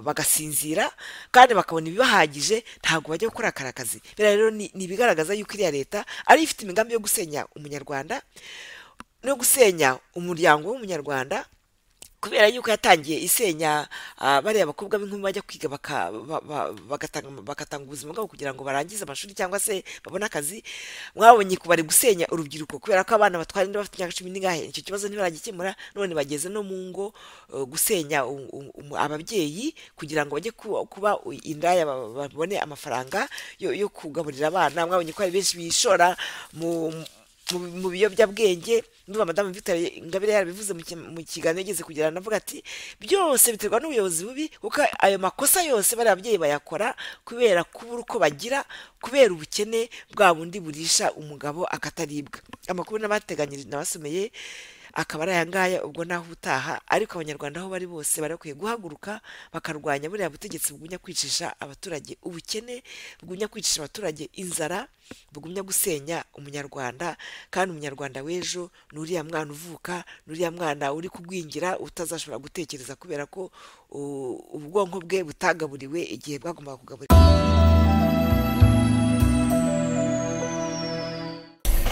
bagasinzira kandi bakabona ibibahagije, ntabwo bajya gukora aka kazi. Biriya rero ni ibigaragaza yuko iriya leta ari ifite imigambi yo gusenya umunyarwanda no gusenya umuryango w'umunyarwanda, kubera yuko yatangiye isenya bariya bakobwa b'inkumi bajya kwiga bagatanga ubuzima bwabo kugira ngo barangize amashuri cyangwa se babone akazi. Mwabonye ko bari gusenya urubyiruko kubera ko abana batwara inda bafite imyaka 10 n'ingahe, icyo kibazo ntibaragikemura, none bageze no mu ngo gusenya ababyeyi kugira ngo bajye kuba indaya babone amafaranga yo kugaburira abana. Mwabonye ko hari benshi bishora mu biyobyabwenge. Ndumva Madame Victor Ingabire yarabivuze mu kiganiro yigeze kugirana, avuga ati byose biterwa n'ubuyobozi bubi, kuko ayo makosa yose bari ababyeyi bayakora kubera kubura uko bagira, kubera ubukene bwa bundi burisha umugabo akataribwa. Amakuru n'abateganyirije nabasomeye akaba ari aya ngaya, ubwo naho utaha. Ariko abanyarwanda aho bari bose barakwiye guhaguruka bakarwanya buriya butegetsi bugumya kwicisha abaturage ubukene, bugumya kwicisha abaturage inzara, bugumya gusenya umunyarwanda. Kandi umunyarwanda w'ejo ni uriya mwana uvuka, ni uriya mwana uri kugwingira utazashobora gutekereza kubera ko ubwonko bwe butagaburiwe igihe bwagombaga kugaburirwa.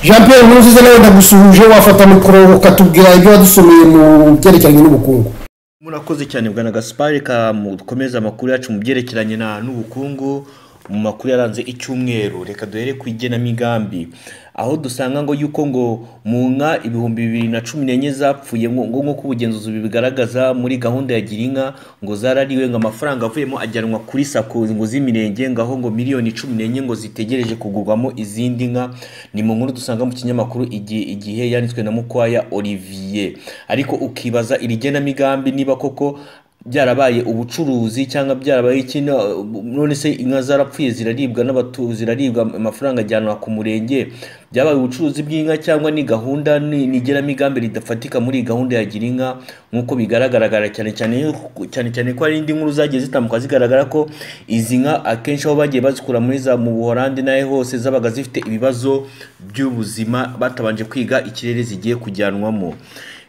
Jean Pierre Nkurunziza nawe ndagusuhuje, wafata mikoro ukatubwira ibyo wadusomeye mu byerekeranye n'ubukungu. Murakoze cyane bwana Gaspard, reka mukomeze amakuru yacu mu byerekeranye n'ubukungu. Mu makuru yaranze icyumweru, reka duhere ku igenamigambi, aho dusanga ngo yuko ngo mu nka 2014 zapfuye, ngo nk'uko ubugenzuzi bigaragaza muri gahunda ya Girinka, ngo zarariwe, ngo amafaranga avuyemo ajyanwa kuri SACCO ngo z'imirenge, ngaho ngo miliyoni 14 ngo zitegereje kugurwamo izindi nka. Ni mu nkuru dusanga mu kinyamakuru Igihe yanditswe na Mukwaya Olivier. Ariko ukibaza iri genamigambi niba koko byarabaye ubucuruzi cyangwa byarabaye iki. None se inka zarapfuye ziraribwa n'abatuzi, ziraribwa, amafaranga ajyanwa ku murenge, byabaye ubucuruzi bw'inka cyangwa ni gahunda, ni igenamigambi ridafatika muri iyi gahunda ya Girinka, nk'uko bigaragara cyane cyane, cyane cyane ko hari indi nkuru zagiye zitambuka zigaragara ko izi nka akenshi aho bagiye bazikura muri za mu Buholandi n'aho hose zabaga zifite ibibazo by'ubuzima, batabanje kwiga ikirere zigiye kujyanwamo.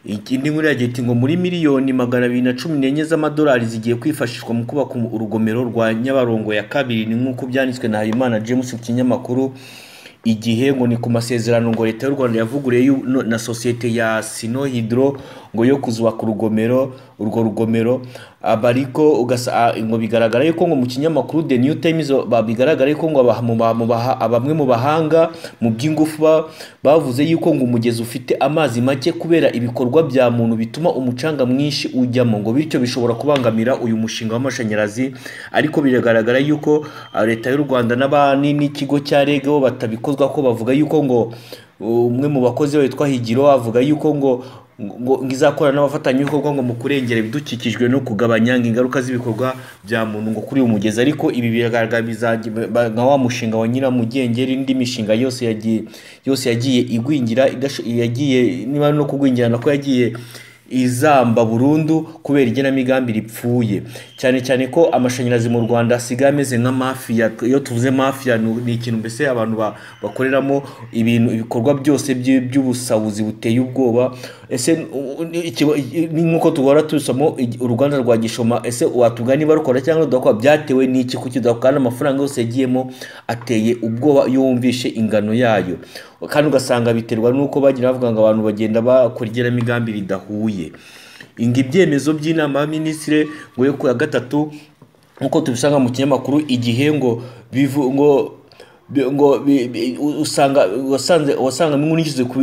Indi nkuru yagiye iti ngo muri miliyoni 214 z'amadolari zigiye kwifashishwa mu kubaka urugomero rwa Nyabarongo ya kabiri, ni nk'uko byanditswe na Habimana James mu kinyamakuru Igihe. Ngo ni ku masezerano ngo leta y'u Rwanda yavuguruye na sosiyete ya Sinohydro ngo yo kuzubaka urugomero, urwo rugomero abariko ngo bigaragara yuko ngo mu kinyamakuru The New Times bigaragara yuko ngo bamwe mu bahanga mu by'ingufu bavuze yuko ngo umugezi ufite amazi make kubera ibikorwa bya muntu bituma umucanga mwinshi ujyamo, ngo bityo bishobora kubangamira uyu mushinga w'amashanyarazi. Ariko biragaragara yuko leta y'u Rwanda n'abani n'ikigo cya REG bo batabikozwa, ko bavuga yuko ngo umwe mu bakozi witwa Higiro avuga yuko ngo izakora n'abafatanyabikorwa ngo mu kurengera ibidukikijwe no kugabanya ingaruka z'ibikorwa bya muntu ngo kuri uyu mugezi. Ariko ibi biragaragara nka wa mushinga wa Nyiramugengeri, indi mishinga yose yagiye igwingira, yagiye niba no kugwingira nako yagiye izamba burundu kubera igenamigambi ripfuye, cyane cyane ko amashanyarazi mu Rwanda asigaye ameze nka mafia. Iyo tuvuze mafia ni ikintu mbese abantu bakoreramo ibintu, ibikorwa byose by'ubusabuzi buteye ubwoba. Ese ni nk'uko tugora tubisoma uruganda rwa Gishoma, ese watubwira niba rukora cyangwa rudakora, byatewe n'iki kuki rudakora, kandi amafaranga yose yagiyemo ateye ubwoba iyo wumvishe ingano yayo. Kandi ugasanga biterwa n'uko bagira bavuga ngo abantu bagenda bakora igenamigambi ridahuye. Inga ibyemezo by'inama y'abaminisitiri ngo yo ku ya gatatu, nk'uko tubisanga mu kinyamakuru Igihe, ngo usanga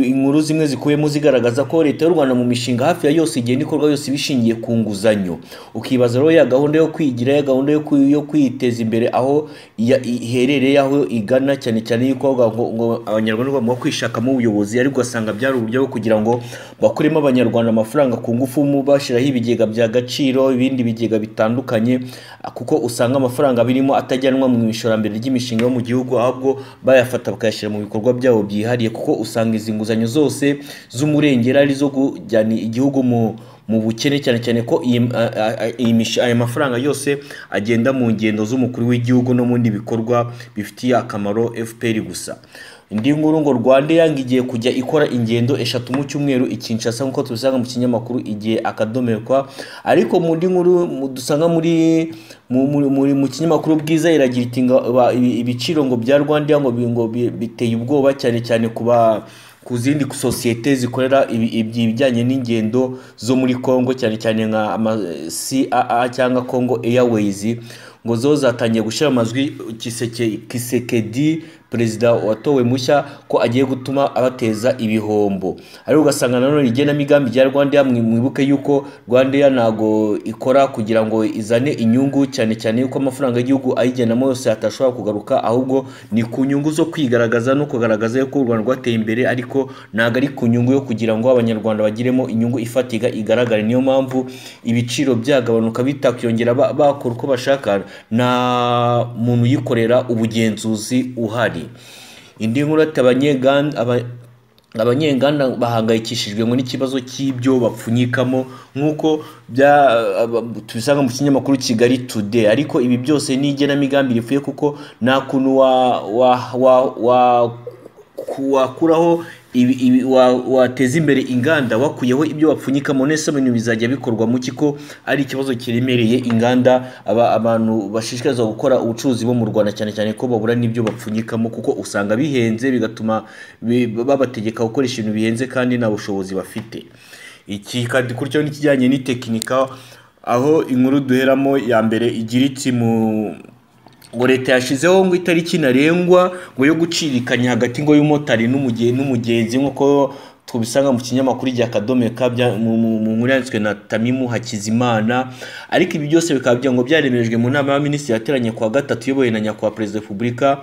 inkuru zimwe zikuyemo zigaragaza ko leta y'u Rwanda mu mishinga hafi ya yose igenda ikorwa yose bishingiye ku nguzanyo. Ukibaza rero ya gahunda yo kwigira, ya gahunda yo kwiteza imbere aho iherereye, aho igana, cyane cyane yuko ngo abanyarwanda bagomba kwishakamo ubuyobozi, ariko ugasanga byari uburyo bwo kugira ngo bakuremo abanyarwanda amafaranga ku ngufu, bashyiraho ibigega bya Gaciro, ibindi bigega bitandukanye, kuko usanga amafaranga birimo atajyanwa mu ishoramere ry'imishinga yo mu gihugu, ahubwo bayafata bakayashyira mu bikorwa byabo byihariye, kuko usanga izi nguzanyo zose z'umurengera ari zo kujyana igihugu mu bukene, cyane cyane ko aya mafaranga yose agenda mu ngendo z'umukuru w'igihugu no mu bindi bikorwa bifitiye akamaro FPR gusa. Indi nkuru ngo Rwanda yanga igiye kujya ikora ingendo 3 mu cyumweru i Kinshasa, nk'uko tubisanga mu kinyamakuru Igihe akadomerwa. Ariko mu ndi nkuru dusanga muri mu kinyamakuru Bwiza iragira iti ibiciro ngo bya Rwanda ngo biteye ubwoba, cyane cyane kuba ku zindi sosiyete zikorera ibijyanye n'ingendo zo muri Congo, cyane cyane nka CAA cyangwa Congo Airways, ngo zo zatangiye gushyira amajwi Kisekedi perezida watowe mushya ko agiye gutuma abateza ibihombo. Ariko ugasanga nanone igenamigambi rya Rwanda, mwibuke yuko Rwanda ntago ikora kugira ngo izane inyungu, cyane cyane yuko amafaranga y'igihugu ayigenamo yose atashobora kugaruka, ahubwo ni ku nyungu zo kwigaragaza no kugaragaza yuko u Rwanda rwateye imbere, ariko ntago ari ku nyungu yo kugira ngo abanyarwanda bagiremo inyungu ifatika igaragara. Niyo mpamvu ibiciro byagabanuka bitakwiyongera, bakora uko bashaka, nta muntu uyikorera ubugenzuzi uhari. Indi nkuru ati abanyenganda bahangayikishijwe ngo n'ikibazo cy'ibyo bapfunyikamo, nk'uko tubisanga mu kinyamakuru Kigali Today. Ariko ibi byose ni igenamigambi ripfuye, kuko nta kuntu wakuraho wateza imbere inganda wakuyeho ibyo bapfunyikamo. Nese ibintu bizajya bikorwa mu kiko ari ikibazo kiremereye inganda, abantu bashishikarizwa gukora ubucuruzi bo mu Rwanda, cyane cyane ko babura n'ibyo bapfunyikamo, kuko usanga bihenze, bigatuma babategeka gukoresha ibintu bihenze kandi nta bushobozi bafite. Iki kandi kuryo n'ikijyanye n'itekinika, aho inkuru duheramo ya mbere igira iti mu ngo leta yashizeho ngo itariki ntarengwa ngo yo gucirikanya hagati ngo y'umumotari n'umugenzi nk'uko tubisanga mu kinyamakuru rya Akadomo mu nkuru yanditswe na Tamimu Hakizimana. Ariko ibi byose bikaba ngo byaremejwe mu nama y'abaminisitiri yateranye kuwa gatatu iyobowe na nyakubahwa perezida wa repubulika,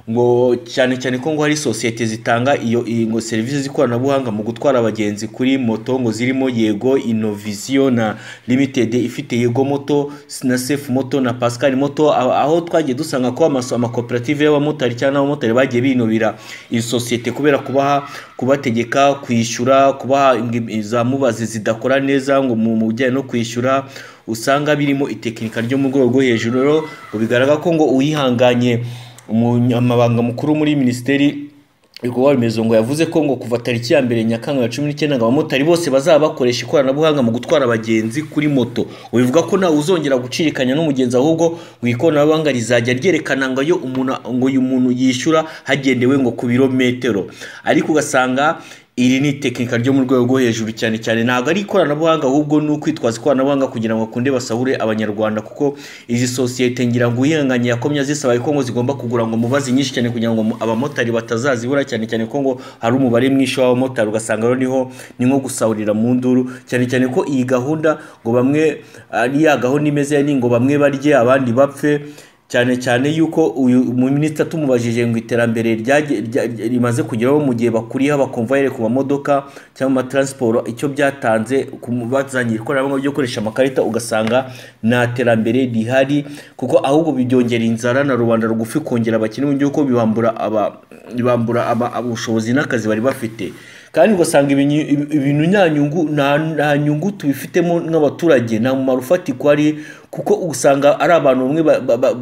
ngo cyane cyane ko ngo hari sosiyete zitanga iyo ngo serivisi z'ikoranabuhanga mu gutwara abagenzi kuri moto ngo zirimo Yego Innovation na Limited ifite Yego Moto na Safe Moto na Pascal Moto, aho twagiye dusanga ko amakoperative y'abamotari cyangwa n'abamotari bagiye binubira iyi sosiyete kubera kubaha kubategeka kwishyura, kubaha za mubazi zidakora neza ngo mu bijyanye no kwishyura usanga birimo itekinika ryo mu rwego rwo hejuru. Rero ngo bigaragara ko ngo uwihanganye umunyamabanga mukuru muri minisiteri ibikorwa remezo ngo yavuze ko ngo kuva tariki ya 1 Nyakanga 19 ngo abamotari bose bazaba bakoresha ikoranabuhanga mu gutwara abagenzi kuri moto. Bivuga ko nawe uzongera gucirikanya n'umugenzi, ahubwo ngo ikoranabuhanga rizajya ryerekana ngo yo umuntu ngo uyu muntu yishyura hagendewe ngo ku birometero. Ariko ugasanga iri ni tekinika ryo mu rwego rwo hejuru cyane cyane, ntabwo ari ikoranabuhanga ahubwo ni ukwitwaza ikoranabuhanga kugira ngo akunde basahure abanyarwanda, kuko izi sosiyete ngira ngo uhinganye yakomye zisaba ko ngo zigomba kugura ngo mubazi nyinshi cyane kugira ngo abamotari batazazibura, cyane cyane ko ngo hari umubare mwinshi w'abamotari, ugasanga rero niho ni nko gusahurira mu nduru, cyane cyane ko iyi gahunda ngo bamwe ari ya gahunda imeze ni ngo bamwe barye abandi bapfe, cyane cyane yuko uyu minisitiri tumubajije ngo iterambere rimaze kugeraho mu gihe bakuriye abakonvoyeri ku mamodoka cyangwa amatransport icyo byatanze bazanye ikoranabuhanga ryo gukoresha amakarita, ugasanga nta terambere rihari, kuko ahubwo byongera inzara na rubanda rugufi, kongera abakene mu gihugu, bibambura ubushobozi n'akazi bari bafite. Kandi ugasanga ibintu nta nyungu tubifitemo nk'abaturage, nta mumaro ufatika ari, kuko usanga ari abantu bamwe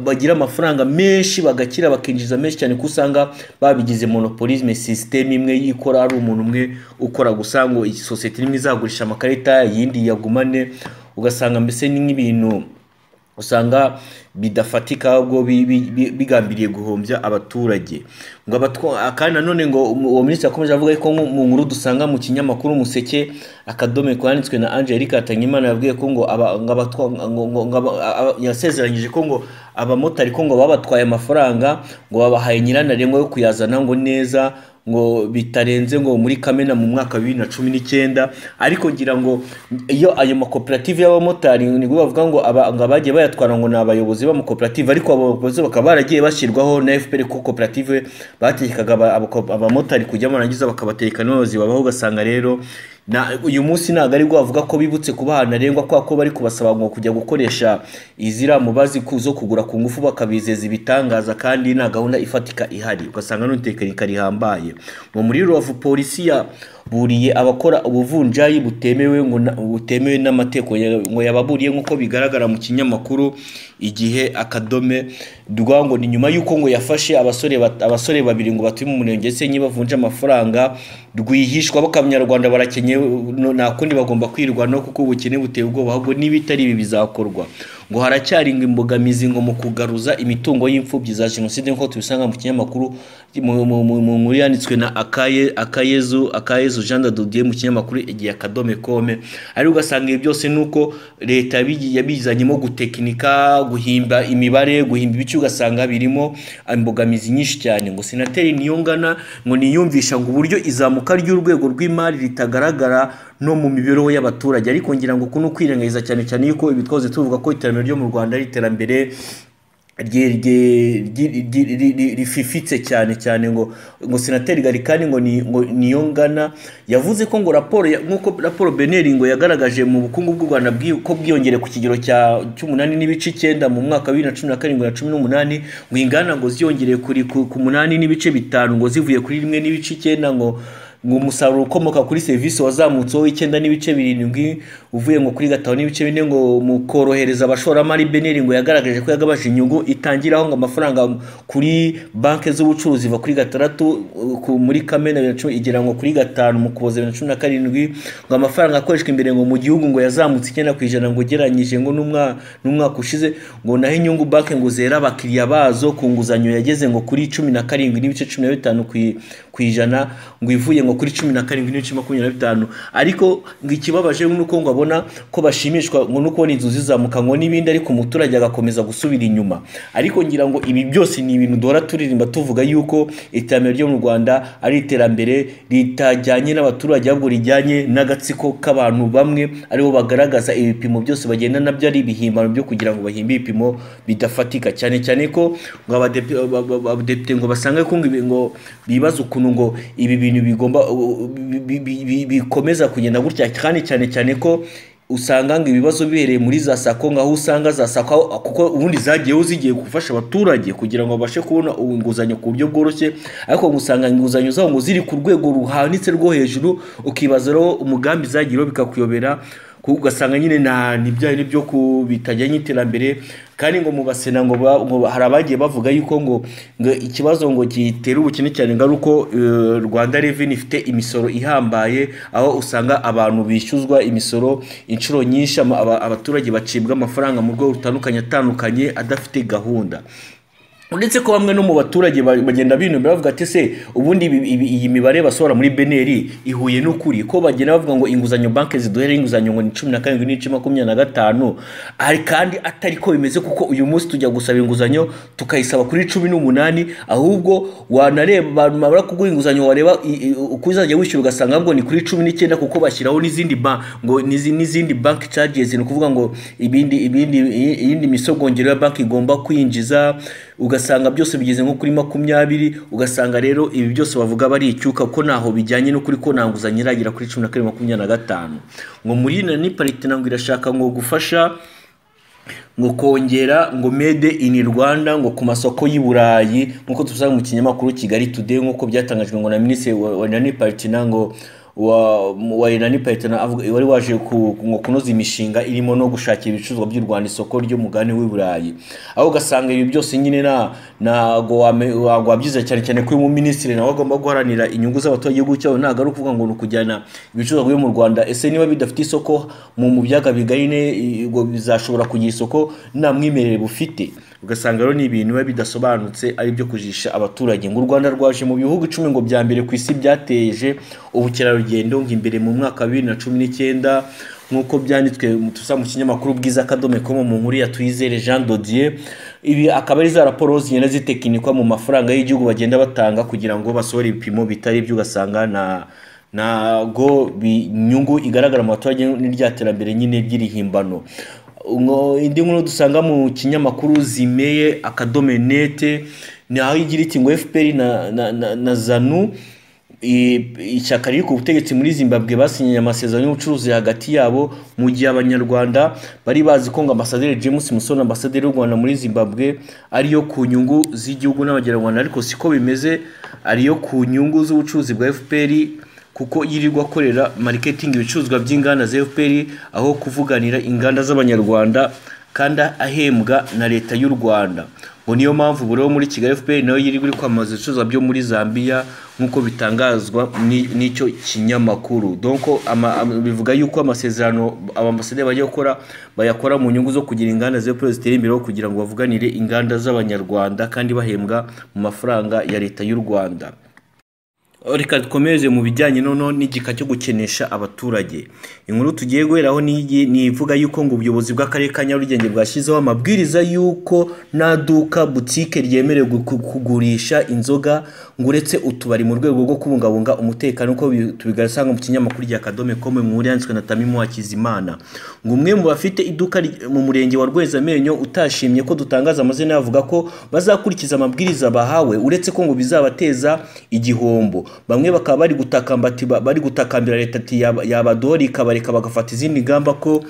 bagira amafaranga menshi bagakira bakinjiza menshi cyane, kuko usanga babigize monopolisme, system imwe yikora ari umuntu umwe ukora gusa, ngo iyi sosiyete imwe izagurisha amakarita yindi yagumane, ugasanga mbese ni nk'ibintu usanga bidafatika, ahubwo bigambiriye guhombya abaturage. Ngo kandi nanone ngo uwo minisitiri yakomeje avuga ko mu nkuru dusanga mu kinyamakuru Umuseke Akadomo kwanditswe na Angelique Hatangimana, yabwiye ko ngo yasezeranyije ko ngo abamotari ko ngo babatwaye amafaranga ngo babahaye nyirantarengwa yo kuyazana ngo neza ngo bitarenze ngo muri Kamena mu mwaka wa 2019. Ariko ngira ngo iyo ayo makoperative y'abamotari nibwo bavuga ngo abagiye bayatwara ngo ni abayobozi b'amakoperative, ariko abayobozi bakaba baragiye bashyirwaho na FPR ko koperative bategekaga abamotari kujya barangiza bakabategeka n'abayobozi babaho. Ugasanga rero uyu munsi ntabwo ari bavuga ko bibutse kubaha ntarengwa kwa ko bari kubasaba ngo kujya gukoresha izira mubazi zo kugura ku ngufu bakabizeza ibitangaza, kandi nta gahunda ifatika ihari, ugasanga n'itekinika rihambaye. Ngo muri Rubavu polisi yaburiye abakora ubuvunjayi butemewe ngo butemewe n'amategeko, ngo yababuriye nk'uko bigaragara mu kinyamakuru Igihe Akadome rwa, ngo ni nyuma y'uko ngo yafashe abasore babiri ngo batuye mu murenge Gisenyi bavunja amafaranga rwihishwa, bakabanyarwanda barakenye nta kundi bagomba kwirwanaho kuko ubukene buteye ubwoba, ahubwo n'ibitari ibi bizakorwa. Ngo haracyari imbogamizi ngo mu kugaruza imitungo y'imfubyi za jenoside nk'uko tubisanga mu kinyamakuru mu nkuru yanditswe na Akayezu Jean de Dieu mu kinyamakuru Igihe Akadome kome. Ariko ugasanga ibi byose nuko leta yabizanyemo gutekinika, guhimba imibare, guhimba ibice, ugasanga birimo imbogamizi nyinshi cyane. Ngo senateri Niyongana ngo niyumvisha ngo uburyo izamuka ry'urwego rw'imari ritagaragara no mu mibereho y'abaturage, ariko ngira ngo kuno kwirengagiza cyane cyane yuko ibi twahoze tuvuga ko iterambere ryo mu Rwanda ari iterambere rififitse cyane cyane. Ngo senateri Garikani ngo Niyongana yavuze ko ngo raporo nkuko raporo Beneri ngo yagaragaje mu bukungu bw'u Rwanda ko bwiyongere ku kigero cya 8.9 mu mwaka wa 2017 na 18, ngo ingana ngo ziyongereye kuri ku 8.5 ngo zivuye kuri 1.9, ngo umusaruro ukomoka kuri serivisi wazamutseho 9.7 uvuye ngo kuri 5.4, ngo mu korohereza abashoramari Beneri ngo yagaragaje ko yagabanje inyungu itangiraho ngo amafaranga kuri banki z'ubucuruzi iva kuri 6 muri Kamena 2010 igera ngo kuri 5 mu Kuboza 2017, ngo amafaranga akoreshwa imbere ngo mu gihugu ngo yazamutse 9% ngo ugereranyije ngo n'umwaka ushize, ngo naho inyungu banki ngo zera abakiriya bazo ku nguzanyo yageze ngo kuri 17.15% ngo ivuye ngo ngo kuri 17.25. Ariko ngo ikibabaje nuko ngo abona ko bashimishwa ngo no kubona inzu zizamuka ngo n'ibindi, ariko umuturage agakomeza gusubira inyuma. Ariko ngira ngo ibi byose ni ibintu duhora turirimba tuvuga yuko iterambere ryo mu Rwanda ari iterambere ritajyanye n'abaturage, ahubwo rijyanye n'agatsiko k'abantu bamwe aribo bagaragaza ibipimo byose bagenda nabyo ari ibihimbano byo kugira ngo bahimbe ibipimo bidafatika, cyane cyane ko ngo abadepite ngo basanga ko ngo bibaza ukuntu ngo ibi bintu bigomba bikomeza kugenda gutya, kandi cyane cyane ko usanga ngo ibibazo bihereye muri za sako, ngaho usanga za sako kuko ubundi zagiyeho zigiye gufasha abaturage kugira ngo babashe kubona inguzanyo ku buryo bworoshye, ariko usanga inguzanyo zabo ngo ziri ku rwego ruhanitse rwo hejuru, ukibaza rero umugambi zagiyeho bikakuyobera, ugasanga nyine nta nibyo byo bitajyanye iterambere. Kandi ngo mu basena ngo hari abagiye bavuga yuko ngo ikibazo ngo gitera ubukene cyane ngo uko Rwanda Revenue ifite imisoro ihambaye, aho usanga abantu bishyuzwa imisoro inshuro nyinshi, abaturage bacibwa amafaranga mu rwego rutandukanye atandukanye adafite gahunda. Uretse ko bamwe no mu baturage bagenda binubira bavuga ati se ubundi iyi mibare basohora muri BNR ihuye n'ukuri, ko bagenda bavuga ngo inguzanyo banki ziduhere inguzanyo ngo ni 17.25, ari kandi atari ko bimeze, kuko uyu munsi tujya gusaba inguzanyo tukayisaba kuri 18, ahubwo wanareba bamara kuguha inguzanyo wareba uko uzajya wishyura ugasanga ngo ni kuri 19, kuko bashyiraho n'izindi ngo n'izindi bank charges, ni ukuvuga ngo ibindi misogongero ya banki igomba kwinjiza, ugasanga byose bigeze nko kuri 20. Ugasanga rero ibi byose bavuga bari icyuka ko naho bijyanye no kuri ko nanguzanye iragira kuri 17.25. Ngo muri ni parite ngo irashaka ngo gufasha ngo kongera ngo made in Rwanda ngo ku masoko y'i Burayi, nkuko tubisanga mu kinyamakuru Kigali Today, nkuko byatangajwe ngo na ministre wa Nani Partina ngo wa Nani Partina wari waje ngo kunoza imishinga irimo no gushakira ibicuruzwa by'u Rwanda isoko ry'umugani w'i Burayi. Aho ugasanga ibi byose nyine nago wabyiza cyane cyane ko uyu ministre nawe agomba guharanira inyungu z'abaturage b'igihugu cyabo, ntago ari ukuvuga ngo ni ukujyana ibicuruzwa byo mu Rwanda. Ese niba bidafite isoko mu byaga bigari ngo bizashobora kugira isoko nta mwimerere bufite? Ugasanga rero ni ibintu biba bidasobanutse ari byo kujisha abaturage. Ngo u Rwanda rwaje mu bihugu 10 ngo bya mbere ku isi byateje ubukerarugendo ngo imbere mu mwaka wa 2019, nkuko byanditswe tusa mu kinyamakuru Bwiza Kadome com mu nkuru ya Tuyizere Jean Dodier. Ibi akaba ari za raporo zigenda zitekinikwa mu mafaranga y'igihugu bagenda batanga kugira ngo basohore ibipimo bitari byo, ugasanga nago inyungu igaragara mu baturage n'iryaterambere nyine ry'irihimbano. Indi nkuru dusanga mu kinyamakuru Zimeye Akadome net ni aho igira iti ngo FPR na ZANU ishyaka riri ku butegetsi muri Zimbabwe basinyanye amasezerano y'ubucuruzi hagati yabo, mu gihe abanyarwanda bari bazi ko ngo Ambasaderi James Musoni, ambasaderi w'u Rwanda muri Zimbabwe, ariyo ku nyungu z'igihugu n'abanyarwanda, ariko siko bimeze, ariyo ku nyungu z'ubucuruzi bwa FPR, kuko yirirwa akorera marketing ibicuruzwa by'inganda za FPR aho kuvuganira inganda z'abanyarwanda, kandi ahembwa na leta y'u Rwanda. Ngo niyo mpamvu buri muri Kigali FPR nayo yirirwa iri kwamamaza ibicuruzwa byo muri Zambia, nkuko bitangazwa n'icyo kinyamakuru. Donc bivuga yuko amasezerano abambasaderi bajya gukora bayakora mu nyungu zo kugira inganda za FPR zitere imbere, kugira ngo bavuganire inganda z'abanyarwanda kandi bahembwa mu mafaranga ya leta y'u Rwanda. Reka dukomeze mu bijyanye noneho n'igika cyo gukenesha abaturage. Inkuru tugiye guheraho ni ivuga yuko ngo ubuyobozi bw'akarere ka Nyarugenge bwashyizeho amabwiriza yuko nta duka butike ryemerewe kugurisha inzoga ngo uretse utubari, mu rwego rwo kubungabunga umutekano, uko tubigarasanga mu kinyamakuru rya Kadome com mu nkuru yanditswe na Tamimu Hakizimana. Ngo umwe mu bafite iduka mu murenge wa Rwezamenyo utashimye ko dutangaza amazina avuga ko bazakurikiza amabwiriza bahawe, uretse ko ngo bizabateza igihombo. Bamwe bakaba bari gutakambira leta ati yabadori ikabareka bagafata izindi ngamba ko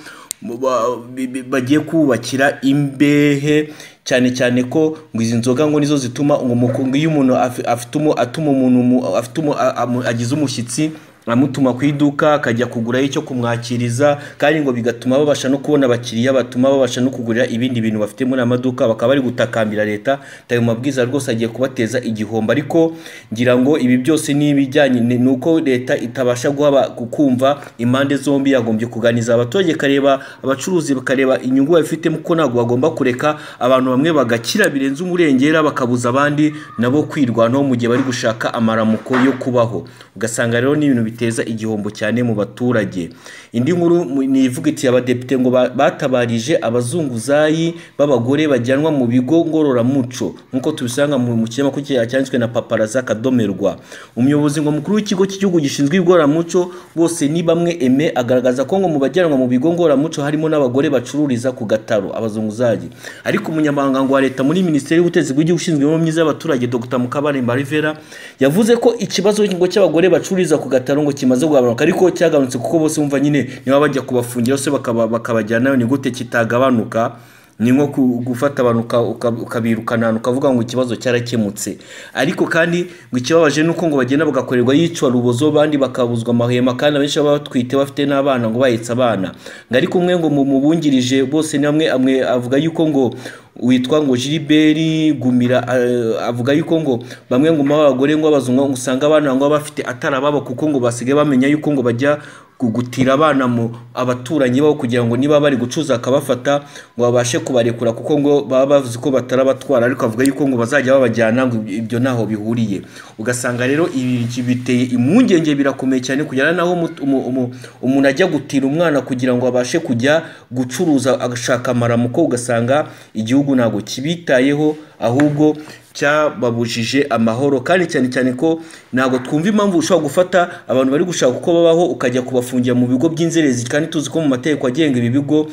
bagiye kubakira imbehe, cyane cyane ko ngo izi nzoga ngo nizo zituma ngo iyo umuntu afite atuma umuntu agize umushyitsi amutuma ku iduka akajya kugurayo icyo kumwakiriza, kandi ngo bigatuma babasha no kubona abakiriya batuma babasha no kugurira ibindi bintu bafite muri amaduka. Bakaba bari gutakambira leta ayo mabwiriza rwose agiye kubateza igihombo. Ariko ngira ngo ibi byose ni ibijyanye nuko leta itabasha kumva impande zombi. Yagombye kuganiza abaturage, kareba abacuruzi, bakareba inyungu bafite, kuko ntabwo bagomba kureka abantu bamwe bagakira birenze umurengera bakabuza abandi nabo kwirwanaho mu gihe bari gushaka amaramuko yo kubaho. Ugasanga rero ni ibintu biteza igihombo cyane mu baturage. Indi nkuru ni ivuga iti abadepite ngo batabarije abazunguzayi b'abagore bajyanwa mu bigo ngororamuco, nkuko tubisanga mu kinyamakuru cyanditswe na Paparaza Kadomerwa. Umuyobozi ngo mukuru w'ikigo cy'igihugu gishinzwe igororamuco bose ni bamwe Aime agaragaza ko ngo mu bajyanwa mu bigo ngororamuco harimo n'abagore bacururiza ku gataro, abazunguzayi. Ariko umunyamabanga wa leta muri Minisiteri y'Ubutegetsi bw'igihugu ushinzwe imibereho myiza y'abaturage Dr Mukabaramba Rivera yavuze ko ikibazo ngo cy'abagore bacururiza ku gataro ngo kimaze kugabanuka, ariko cyagabanutse kuko bose bumva nyine niba bajya kubafungira se bakabajyana ni gute kitagabanuka? Ni nko gufata abantu ukabirukana ukavuga ngo ikibazo cyarakemutse. Ariko kandi ngo ikibabaje nuko ngo bagenda bagakorerwa yicwa rubozo, bandi bakabuzwa amahema, kandi abenshi baba batwite bafite n'abana ngo bahetse abana. Ngo ariko umwe ngo mubungirije bose namwe amwe avuga yuko ngo witwa ngo Gilbert Gumira avuga yuko ngo bamwe ngo abagore ngo abazungu usanga abana ngo bafite atarababo, kuko ngo basigaye bamenya yuko ngo bajya gutira abana mu abaturanyi babo kugira ngo niba bari gucuza akabafata ngo babashe kubarekura, kuko ngo baba bavuze ko batarabatwara. Ariko avuga yuko ngo bazajya babajyana ngo ibyo naho bihuriye. Ugasanga rero ibi biteye impungenge, birakomeye cyane kugera naho umuntu ajya gutira umwana kugira ngo abashe kujya gucuruza agashaka amaramuko. Ugasanga igihugu ntabwo kibitayeho, ahubwo cyababujije amahoro. Kandi cyane cyane ko ntabwo twumva impamvu ushobora gufata abantu bari gushaka uko babaho ukajya kubafungira mu bigo by'inzererezi, kandi tuzi ko mu mategeko agenga ibi bigo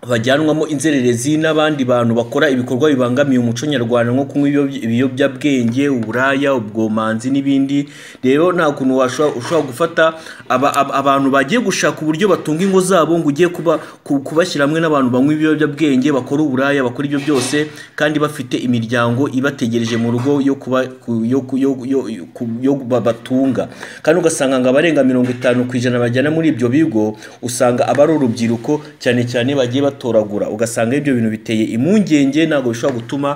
bajyanwamo inzererezi n'abandi bantu bakora ibikorwa bibangamiye umuco nyarwanda nko kunywa ibiyobyabwenge, uburaya, ubwomanzi n'ibindi. Rero nta kuntu ushobora gufata abantu bagiye gushaka uburyo batunga ingo zabo ngo ugiye kubashyira hamwe n'abantu banywa ibiyobyabwenge, bakora uburaya, bakora ibyo byose, kandi bafite imiryango ibategereje mu rugo yo batunga. Kandi ugasanga ngo abarenga 50% bajyana muri ibyo bigo usanga aba ari urubyiruko cyane cyane bagiye batoragura. Ugasanga ibyo bintu biteye impungenge, ntabwo bishobora gutuma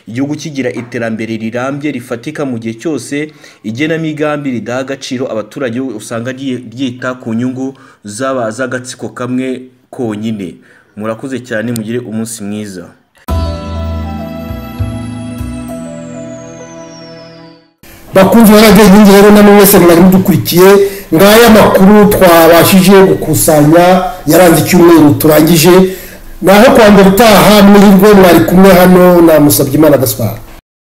igihugu kigira iterambere rirambye rifatika mu gihe cyose igenamigambi ridaha agaciro abaturage, usanga ryita ku nyungu z'agatsiko kamwe konyine. Murakoze cyane, mugire umunsi mwiza. Bakunzi ba radiyo Inkingi rero namwe mwese mwari mudukurikiye, ngaya makuru twabashije gukusanya yaranze icyumweru turangije. Naho kwa mbere utaha mwirwe, mwari kumwe hano na Musabyimana Gaspard.